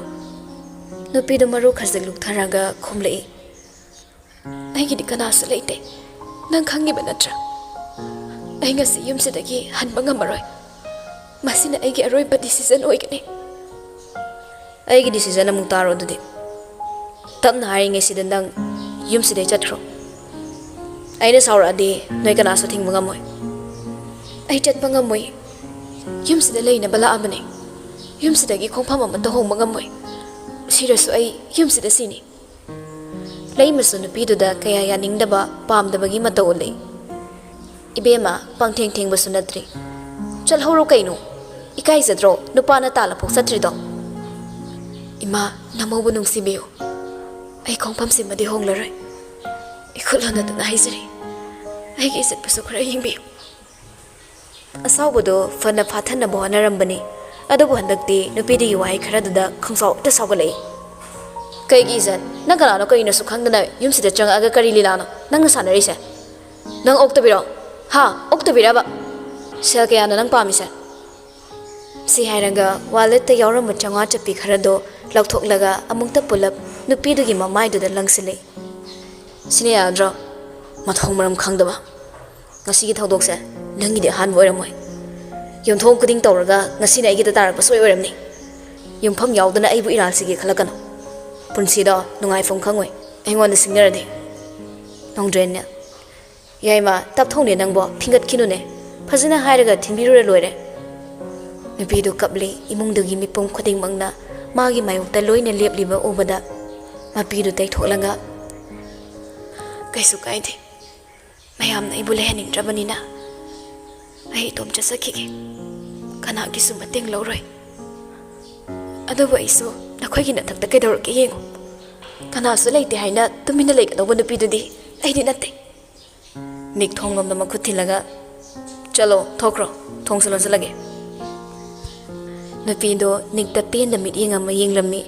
ꯅꯨꯄꯤꯗꯨ ꯃꯔꯨ ꯈꯖꯤꯛ ꯂꯨꯛꯊꯔꯒ ꯈꯨꯝꯂꯛꯏ, "ꯑꯩꯒꯤꯗꯤ ꯀꯅꯥꯁꯨ ꯂꯩꯇꯦ, ꯅꯪ ꯈꯪꯉꯤꯕ ꯅꯠꯇ꯭ꯔꯥ? ꯑꯩ ꯉꯁꯤ ꯌꯨꯝꯁꯤꯗꯒꯤ ꯍꯟꯕ ꯉꯝꯃꯔꯣꯏ꯫ ꯃꯁꯤꯅ ꯑꯩꯒꯤ ꯑꯔꯣꯏꯕ ꯗꯤꯁꯤꯖꯟ ꯑꯣꯏꯒꯅꯤ꯫" "ꯑꯩꯒꯤ ꯗꯤꯁꯤꯖꯟ ꯑꯃꯨꯛ ꯇꯥꯔꯣ ꯑꯗꯨꯗꯤ꯫ ꯇꯞꯅ ꯍꯥꯏꯔꯤꯉꯩꯁꯤꯗ ꯅꯪ ꯌꯨꯝꯁꯤꯗꯩ ꯆꯠꯈ꯭ꯔꯣ꯫ ꯑꯩꯅ ꯁꯥꯎꯔꯛꯑꯗꯤ ꯅꯣꯏ ꯀꯅꯥꯁꯨ ꯊꯤꯡꯕ ꯉꯝꯃꯣꯏ꯫" "ꯑꯩ ꯆꯠꯄ ꯉꯝꯃꯣꯏ꯫ ꯌꯨꯝꯁꯤꯗ ꯂꯩꯅꯕ ꯂꯥꯛꯑꯕꯅꯦ꯫ ꯌꯨꯝꯁꯤꯗꯒꯤ ꯈꯣꯡꯐꯝ ꯑꯃꯠꯇ ꯍꯣꯡꯕ ꯉꯝꯃꯣꯏ꯫ ꯁꯤꯔꯁꯨ ꯑꯩ ꯌꯨꯝꯁꯤꯗ ꯁꯤꯅꯤ꯫" ꯂꯩꯃꯁꯨ ꯅꯨꯄꯤꯗꯨꯗ ꯀꯌꯥ ꯌꯥꯅꯤꯡꯗꯕ, ꯄꯥꯝꯗꯕꯒꯤ ꯃꯇꯧ ꯎꯠꯂꯛꯏ꯫ "ꯏꯕꯦꯝꯃ, ꯄꯪꯊꯦꯡ ꯊꯦꯡꯕꯁꯨ ꯅꯠꯇ꯭ꯔꯤ꯫ ꯆꯠꯍꯧꯔꯣ ꯀꯩꯅꯣ꯫ ꯏꯀꯥꯏꯖꯗ꯭ꯔꯣ ꯅꯨꯄꯥꯅ ꯇꯥꯜꯂꯐꯥꯎ ꯆꯠꯇ꯭ꯔꯤꯗꯣ?" "ꯏꯃꯥ, ꯅꯃꯧꯕꯨ ꯅꯨꯡꯁꯤꯕꯤꯌꯨ꯫ ꯑꯩ ꯈꯣꯡꯐꯝꯁꯤꯃꯗꯤ ꯍꯣꯡꯂꯔꯣꯏ꯫ ꯏꯈꯨꯠ ꯍꯟꯅꯗꯨꯅ ꯍꯥꯏꯖꯔꯤ꯫ ꯑꯩꯒꯤ ꯏꯖꯠꯄꯨꯁꯨ ꯈꯔ ꯌꯦꯡꯕꯤꯌꯨ꯫" ꯑꯁꯥꯎꯕꯗꯣ ꯐꯅ ꯐꯥꯊꯅꯕ ꯍꯣꯠꯅꯔꯝꯕꯅꯤ, ꯑꯗꯨꯕꯨ ꯍꯟꯗꯛꯇꯤ ꯅꯨꯄꯤꯗꯨꯒꯤ ꯋꯥꯍꯩ ꯈꯔꯗꯨꯗ ꯈꯪꯁꯥꯎ ꯍꯦꯛꯇ ꯁꯥꯎꯒꯠꯂꯛꯏ꯫ "ꯀꯩꯒꯤ ꯏꯖꯠ? ꯅꯪ ꯀꯅꯥꯅꯣ ꯀꯔꯤꯅꯣꯁꯨ ꯈꯪꯗꯅ ꯌꯨꯝꯁꯤꯗ ꯆꯪꯉꯛꯑꯒ ꯀꯔꯤ ꯂꯤꯂꯥꯅꯣ ꯅꯪꯅ ꯁꯥꯟꯅꯔꯤꯁꯦ? ꯅꯪ ꯑꯣꯛꯇꯕꯤꯔꯣ? ꯍꯥ? ꯑꯣꯛꯇꯕꯤꯔꯕ?" ꯁꯦꯜ ꯀꯌꯥꯅꯣ ꯅꯪ ꯄꯥꯝꯃꯤꯁꯦ? ꯁꯤ ꯍꯥꯏꯔꯒ ꯋꯥꯂꯦꯠꯇ ꯌꯥꯎꯔꯝꯕ ꯆꯥꯝꯃꯉꯥ ꯆꯠꯄꯤ ꯈꯔꯗꯣ ꯂꯧꯊꯣꯛꯂꯒ ꯑꯃꯨꯛꯇ ꯄꯨꯂꯞ ꯅꯨꯄꯤꯗꯨꯒꯤ ꯃꯃꯥꯏꯗꯨꯗ ꯂꯪꯁꯤꯜꯂꯦ꯫ "ꯁꯤꯅ ꯌꯥꯔꯗ꯭ꯔꯣ? ꯃꯊꯣꯡ ꯃꯔꯝ ꯈꯪꯗꯕ꯫ ꯉꯁꯤꯒꯤ ꯊꯧꯗꯣꯛꯁꯦ ꯅꯪꯒꯤꯗꯤ ꯑꯍꯥꯟꯕ ꯑꯣꯏꯔꯝꯃꯣꯏ꯫ ꯌꯨꯝꯊꯣꯡ ꯈꯨꯗꯤꯡ ꯇꯧꯔꯒ ꯉꯁꯤꯅ ꯑꯩꯒꯤꯗ ꯇꯥꯔꯛꯄ ꯁꯣꯏ ꯑꯣꯏꯔꯝꯅꯤ꯫ ꯌꯨꯝꯐꯝ ꯌꯥꯎꯗꯅ ꯑꯩꯕꯨ ꯏꯔꯥꯜ ꯁꯤꯒꯦ ꯈꯜꯂꯛꯀꯅꯨ꯫ ꯄꯨꯟꯁꯤꯗꯣ ꯅꯨꯡꯉꯥꯏꯐꯝ ꯈꯪꯉꯣꯏ ꯑꯩꯉꯣꯟꯗ ꯁꯤꯡꯅꯔꯗꯤ꯫ ꯅꯣꯡꯗ꯭ꯔꯦꯟꯅꯦ꯫ ꯌꯥꯏꯃ, ꯇꯞꯊꯧꯅꯦ ꯅꯪꯕꯣ, ꯊꯤꯡꯒꯠꯈꯤꯅꯨꯅꯦ꯫ ꯐꯖꯅ ꯍꯥꯏꯔꯒ ꯊꯤꯡꯕꯤꯔꯨꯔ ꯂꯣꯏꯔꯦ꯫" ꯅꯨꯄꯤꯗꯨ ꯀꯞꯂꯤ꯫ ꯏꯃꯨꯡꯗꯨꯒꯤ ꯃꯤꯄꯨꯝ ꯈꯨꯗꯤꯡꯃꯛꯅ ꯃꯥꯒꯤ ꯃꯥꯌꯣꯛꯇ ꯂꯣꯏꯅ ꯂꯦꯞꯂꯤꯕ ꯎꯕꯗ ꯃꯄꯤꯗꯨ ꯇꯩꯊꯣꯛꯂꯒ, "ꯀꯩꯁꯨ ꯀꯥꯏꯗꯦ꯫ ꯃꯌꯥꯝꯅ ꯑꯩꯕꯨ ꯂꯩꯍꯟꯅꯤꯡꯗ꯭ꯔꯕꯅꯤꯅ ꯑꯩ ꯏꯇꯣꯝ ꯆꯠꯆꯈꯤꯒꯦ꯫ ꯀꯅꯥꯒꯤꯁꯨ ꯃꯇꯦꯡ ꯂꯧꯔꯣꯏ꯫ ꯑꯗꯨꯕꯨ ꯑꯩꯁꯨ ꯅꯈꯣꯏꯒꯤ ꯅꯊꯛꯇ ꯀꯩꯗꯧꯔꯒꯦ ꯌꯦꯡꯉꯨ꯫ ꯀꯅꯥꯁꯨ ꯂꯩꯇꯦ ꯍꯥꯏꯅ ꯇꯨꯃꯤꯟꯅ ꯂꯩꯒꯗꯧꯕ ꯅꯨꯄꯤꯗꯨꯗꯤ ꯑꯩꯗꯤ ꯅꯠꯇꯦ꯫" ꯅꯤꯛ ꯊꯣꯡꯂꯣꯝꯗ ꯃꯈꯨꯠ ꯊꯤꯜꯂꯒ, "ꯆꯠꯂꯣ, ꯊꯣꯛꯈ꯭ꯔꯣ꯫ ꯊꯣꯡꯁꯨ ꯂꯣꯟꯁꯤꯜꯂꯒꯦ꯫" ꯅꯨꯄꯤꯗꯣ ꯅꯤꯛꯇ ꯄꯦꯟꯗ ꯃꯤꯠꯌꯦꯡ ꯑꯃ ꯌꯦꯡꯂꯝꯃꯤ꯫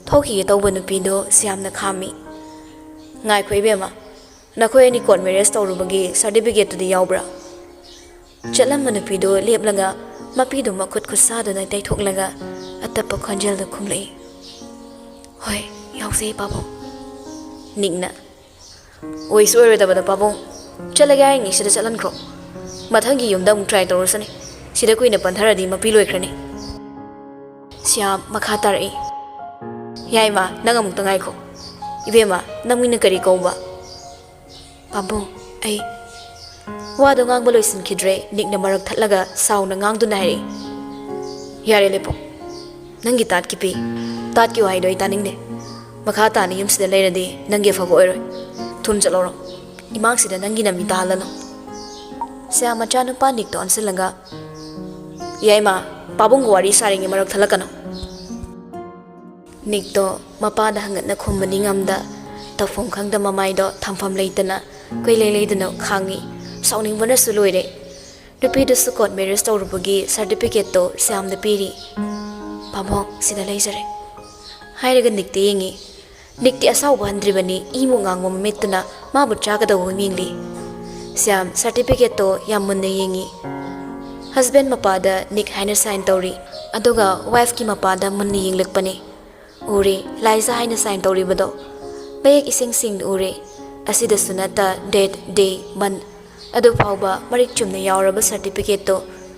ꯊꯣꯛꯈꯤꯒꯦ ꯇꯧꯕ ꯅꯨꯄꯤꯗꯣ ꯁ꯭ꯌꯥꯝꯅ ꯈꯥꯝꯃꯤ꯫ "ꯉꯥꯏꯈꯣ ꯏꯕꯦꯝꯃ, ꯅꯈꯣꯏ ꯑꯅꯤ ꯀꯣꯔꯠ ꯃꯦꯔꯦꯖ ꯇꯧꯔꯨꯕꯒꯤ ꯁꯥꯔꯇꯤꯐꯤꯀꯦꯠꯇꯨꯗꯤ ꯌꯥꯎꯕ꯭ꯔꯥ?" ꯆꯠꯂꯝꯕ ꯅꯨꯄꯤꯗꯣ ꯂꯦꯞꯂꯒ ꯃꯄꯤꯗꯨ ꯃꯈꯨꯠ ꯈꯨꯠꯁꯥꯗꯨꯅ ꯇꯩꯊꯣꯛꯂꯒ ꯑꯇꯞꯄ ꯈꯣꯟꯖꯦꯜꯗ ꯈꯨꯝꯂꯛꯏ꯫ "ꯍꯣꯏ, ꯌꯥꯎꯖꯩ ꯄꯥꯕꯨꯡ꯫" ꯅꯤꯛꯅ, "ꯑꯣꯏꯁꯨ ꯑꯣꯏꯔꯣꯏꯗꯕꯗ ꯄꯥꯕꯨꯡ, ꯆꯠꯂꯒꯦ ꯍꯥꯏꯔꯤꯉꯩ ꯁꯤꯗ ꯆꯠꯍꯟꯈ꯭ꯔꯣ꯫ ꯃꯊꯪꯒꯤ ꯌꯨꯝꯗ ꯑꯃꯨꯛ ꯇ꯭ꯔꯥꯏ ꯇꯧꯔꯁꯅꯤ꯫ ꯁꯤꯗ ꯀꯨꯏꯅ ꯄꯟꯊꯔꯗꯤ ꯃꯄꯤ ꯂꯣꯏꯈ꯭ꯔꯅꯤ꯫" ꯁ꯭ꯌꯥꯝ ꯃꯈꯥ ꯇꯥꯔꯛꯏ꯫ "ꯌꯥꯏꯃ, ꯅꯪ ꯑꯃꯨꯛꯇ ꯉꯥꯏꯈꯣ꯫ ꯏꯕꯦꯝꯃ, ꯅꯪ ꯃꯤꯅ ꯀꯔꯤ ꯀꯧꯕ?" "ꯄꯥꯕꯨꯡ, ꯑꯩ꯫" ꯋꯥꯗꯣ ꯉꯥꯡꯕ ꯂꯣꯏꯁꯤꯟꯈꯤꯗ꯭ꯔꯦ, ꯅꯤꯛꯅ ꯃꯔꯛ ꯊꯠꯂꯒ ꯁꯥꯎꯅ ꯉꯥꯡꯗꯨꯅ ꯍꯥꯏꯔꯛꯏ, "ꯌꯥꯔꯦ, ꯂꯦꯞꯄꯣ꯫ ꯅꯪꯒꯤ ꯇꯥꯠꯀꯤ ꯄꯤ, ꯇꯥꯠꯀꯤ ꯋꯥꯍꯩꯗꯣ ꯑꯩ ꯇꯥꯅꯤꯡꯗꯦ꯫ ꯃꯈꯥ ꯇꯥꯅ ꯌꯨꯝꯁꯤꯗ ꯂꯩꯔꯗꯤ ꯅꯪꯒꯤ ꯑꯐꯕ ꯑꯣꯏꯔꯣꯏ꯫ ꯊꯨꯅ ꯆꯠꯂꯧꯔꯣ꯫ ꯏꯃꯥꯡꯁꯤꯗ ꯅꯪꯒꯤ ꯅꯃꯤ ꯇꯥꯍꯜꯂꯅꯨ꯫" ꯁ꯭ꯌꯥꯝ ꯃꯆꯥꯅꯨꯄꯥ ꯅꯤꯛꯇ ꯑꯣꯟꯁꯤꯜꯂꯒ, "ꯌꯥꯏꯃ, ꯄꯥꯕꯨꯡꯒ ꯋꯥꯔꯤ ꯁꯥꯔꯤꯉꯩ ꯃꯔꯛ ꯊꯠꯂꯛꯀꯅꯨ꯫" ꯅꯤꯛꯇꯣ ꯃꯄꯥꯗ ꯍꯪꯒꯠꯅ ꯈꯨꯝꯕꯗꯤ ꯉꯝꯗ, ꯇꯧꯐꯝ ꯈꯪꯗ ꯃꯃꯥꯏꯗꯣ ꯊꯝꯐꯝ ꯂꯩꯇꯅ ꯀꯣꯏꯂꯩ ꯂꯩꯗꯨꯅ ꯈꯥꯡꯉꯤ꯫ ꯁꯥꯎꯅꯤꯡꯕꯅꯁꯨ ꯂꯣꯏꯔꯦ꯫ ꯅꯨꯄꯤꯗꯨꯁꯨ ꯀꯣꯔꯠ ꯃꯦꯔꯦꯖ ꯇꯧꯔꯨꯕꯒꯤ ꯁꯥꯔꯇꯤꯐꯤꯀꯦꯠꯇꯣ ꯁ꯭ꯌꯥꯝꯗ ꯄꯤꯔꯤ꯫ "ꯄꯥꯕꯨꯡ, ꯁꯤꯗ ꯂꯩꯖꯔꯦ꯫" ꯍꯥꯏꯔꯒ ꯅꯤꯛꯇ ꯌꯦꯡꯉꯤ꯫ ꯅꯤꯛꯇꯤ ꯑꯁꯥꯎꯕ ꯍꯟꯗ꯭ꯔꯤꯕꯅꯤ, ꯏꯃꯨ ꯉꯥꯡꯕ ꯃꯃꯤꯠꯇꯨꯅ ꯃꯥꯕꯨ ꯆꯥꯒꯗꯧꯕ ꯌꯦꯡꯂꯤ꯫ ꯁ꯭ꯌꯥꯝ ꯁꯥꯔꯇꯤꯐꯤꯀꯦꯠꯇꯣ ꯌꯥꯝ ꯃꯨꯟꯅ ꯌꯦꯡꯉꯤ꯫ Husband ꯃꯄꯥꯗ ꯅꯤꯛ ꯍꯥꯏꯅ ꯁꯥꯏꯟ ꯇꯧꯔꯤ, ꯑꯗꯨꯒ ꯋꯥꯏꯐꯀꯤ ꯃꯄꯥꯗ ꯃꯨꯟꯅ ꯌꯦꯡꯂꯛꯄꯅꯤ꯫ ꯎꯔꯦ, ꯂꯥꯏꯖꯥ ꯍꯥꯏꯅ ꯁꯥꯏꯟ ꯇꯧꯔꯤꯕꯗꯣ꯫ ꯃꯌꯦꯛ ꯏꯁꯦꯡ ꯁꯦꯡꯅ ꯎꯔꯦ꯫ ꯑꯁꯤꯗꯁꯨ ꯅꯠꯇ ꯗꯦꯠ, ꯗꯦ, ꯃꯟ ꯑꯗꯨ ꯐꯥꯎꯕ ꯃꯔꯤꯛ ꯆꯨꯝꯅ ꯌꯥꯎꯔꯕ ꯁꯥꯔꯇꯤꯐꯤꯀꯦꯠꯇꯣ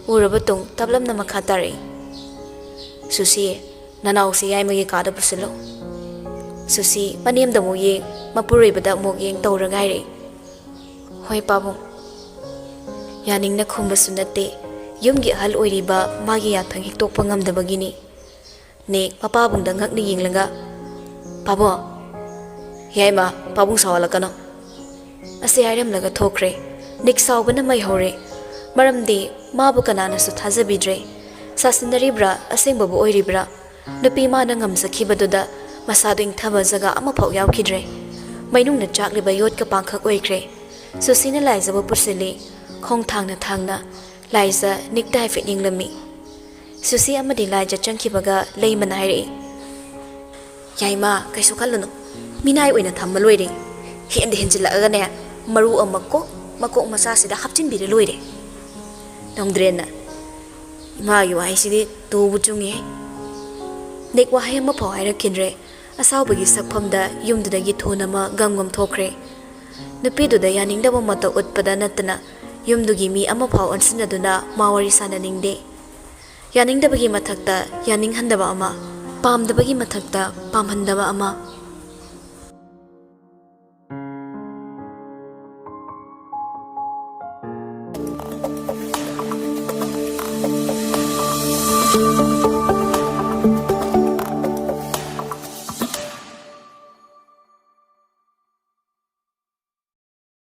ꯎꯔꯕ ꯇꯨꯡ ꯇꯞꯂꯞꯅ ꯃꯈꯥ ꯇꯥꯔꯛꯏ꯫ "ꯁꯨꯁꯤ, ꯅꯅꯥꯎꯁꯤ ꯌꯥꯏꯃꯒꯤ ꯀꯥꯗ ꯄꯨꯁꯤꯜꯂꯨ꯫" ꯁꯨꯁꯤ ꯃꯅꯦꯝꯗ ꯑꯃꯨꯛ ꯌꯦꯡ, ꯃꯄꯨꯔꯣꯏꯕꯗ ꯑꯃꯨꯛ ꯌꯦꯡ ꯇꯧꯔꯒ ꯍꯥꯏꯔꯛꯏ, "ꯍꯣꯏ ꯄꯥꯕꯨꯡ꯫" ꯌꯥꯅꯤꯡꯅ ꯈꯨꯝꯕꯁꯨ ꯅꯠꯇꯦ꯫ ꯌꯨꯝꯒꯤ ꯑꯍꯜ ꯑꯣꯏꯔꯤꯕ ꯃꯥꯒꯤ ꯌꯥꯊꯪ ꯍꯤꯛꯇꯣꯛꯄ ꯉꯝꯗꯕꯒꯤꯅꯤ꯫ ꯅꯤꯛ ꯃꯄꯥꯕꯨꯡꯗ ꯉꯛꯅ ꯌꯦꯡꯂꯒ, "ꯄꯥꯕꯨꯡ, ꯌꯥꯏꯃ, ꯄꯥꯕꯨꯡ ꯁꯥꯎꯍꯜꯂꯛꯀꯅꯨ꯫" ꯑꯁꯤ ꯍꯥꯏꯔꯝꯂꯒ ꯊꯣꯛꯈ꯭ꯔꯦ꯫ ꯅꯤꯛ ꯁꯥꯎꯕꯅ ꯃꯩ ꯍꯧꯔꯦ꯫ ꯃꯔꯝꯗꯤ ꯃꯥꯕꯨ ꯀꯅꯥꯅꯁꯨ ꯊꯥꯖꯕꯤꯗ꯭ꯔꯦ꯫ ꯁꯥꯁꯤꯟꯅꯔꯤꯕ꯭ꯔꯥ, ꯑꯁꯦꯡꯕꯕꯨ ꯑꯣꯏꯔꯤꯕ꯭ꯔꯥ? ꯅꯨꯄꯤ ꯃꯥꯅ ꯉꯝꯖꯈꯤꯕꯗꯨꯗ ꯃꯁꯥꯗꯨ ꯏꯪꯊꯕ ꯖꯒꯥ ꯑꯃꯐꯥꯎ ꯌꯥꯎꯈꯤꯗ꯭ꯔꯦ꯫ ꯃꯩꯅꯨꯡꯅ ꯆꯥꯛꯂꯤꯕ ꯌꯣꯠꯀ ꯄꯥꯡꯈꯛ ꯑꯣꯏꯈ꯭ꯔꯦ꯫ ꯁꯨꯁꯤꯅ ꯂꯥꯏꯖꯕꯨ ꯄꯨꯁꯤꯜꯂꯤ꯫ ꯈꯣꯡ ꯊꯥꯡꯅ ꯊꯥꯡꯅ ꯂꯥꯏꯖ ꯅꯤꯛꯇ ꯍꯥꯏꯐꯦꯠ ꯌꯦꯡꯂꯝꯃꯤ꯫ ꯁꯨꯁꯤ ꯑꯃꯗꯤ ꯂꯥꯏꯖ ꯆꯪꯈꯤꯕꯒ ꯂꯩꯃꯅ ꯍꯥꯏꯔꯛꯏ, "ꯌꯥꯏꯃ, ꯀꯩꯁꯨ ꯈꯜꯂꯨꯅꯨ꯫ ꯃꯤꯅꯥꯏ ꯑꯣꯏꯅ ꯊꯝꯕ ꯂꯣꯏꯔꯦ꯫ ꯍꯦꯟꯗ ꯍꯦꯟꯖꯤꯜꯂꯛꯑꯒꯅꯦ, ꯃꯔꯨ ꯑꯃ ꯀꯣꯛ ꯃꯀꯣꯛ ꯃꯆꯥꯁꯤꯗ ꯍꯥꯞꯆꯤꯟꯕꯤꯔ ꯂꯣꯏꯔꯦ꯫" ꯅꯣꯡꯗ꯭ꯔꯦꯟꯅ, "ꯏꯃꯥꯒꯤ ꯋꯥꯍꯩꯁꯤꯗꯤ ꯇꯨꯕꯨ ꯆꯨꯡꯉꯤꯍꯦ꯫" ꯅꯤꯛ ꯋꯥꯍꯩ ꯑꯃꯐꯥꯎ ꯍꯥꯏꯔꯛꯈꯤꯗ꯭ꯔꯦ꯫ ꯑꯁꯥꯎꯕꯒꯤ ꯁꯛꯐꯝꯗ ꯌꯨꯝꯗꯨꯗꯒꯤ ꯊꯨꯅ ꯑꯃ ꯒꯝ ꯒꯝ ꯊꯣꯛꯈ꯭ꯔꯦ꯫ ꯅꯨꯄꯤꯗꯨꯗ ꯌꯥꯅꯤꯡꯗꯕ ꯃꯇꯧ ꯎꯠꯄꯗ ꯅꯠꯇꯅ ꯌꯨꯝꯗꯨꯒꯤ ꯃꯤ ꯑꯃꯐꯥꯎ ꯑꯣꯟꯁꯤꯟꯅꯗꯨꯅ ꯃꯥ ꯋꯥꯔꯤ ꯁꯥꯟꯅꯅꯤꯡꯗꯦ꯫ ꯌꯥꯅꯤꯡꯗꯕꯒꯤ ꯃꯊꯛꯇ ꯌꯥꯅꯤꯡꯍꯟꯗꯕ ꯑꯃ, ꯄꯥꯝꯗꯕꯒꯤ ꯃꯊꯛꯇ ꯄꯥꯝꯍꯟꯗꯕ ꯑꯃ꯫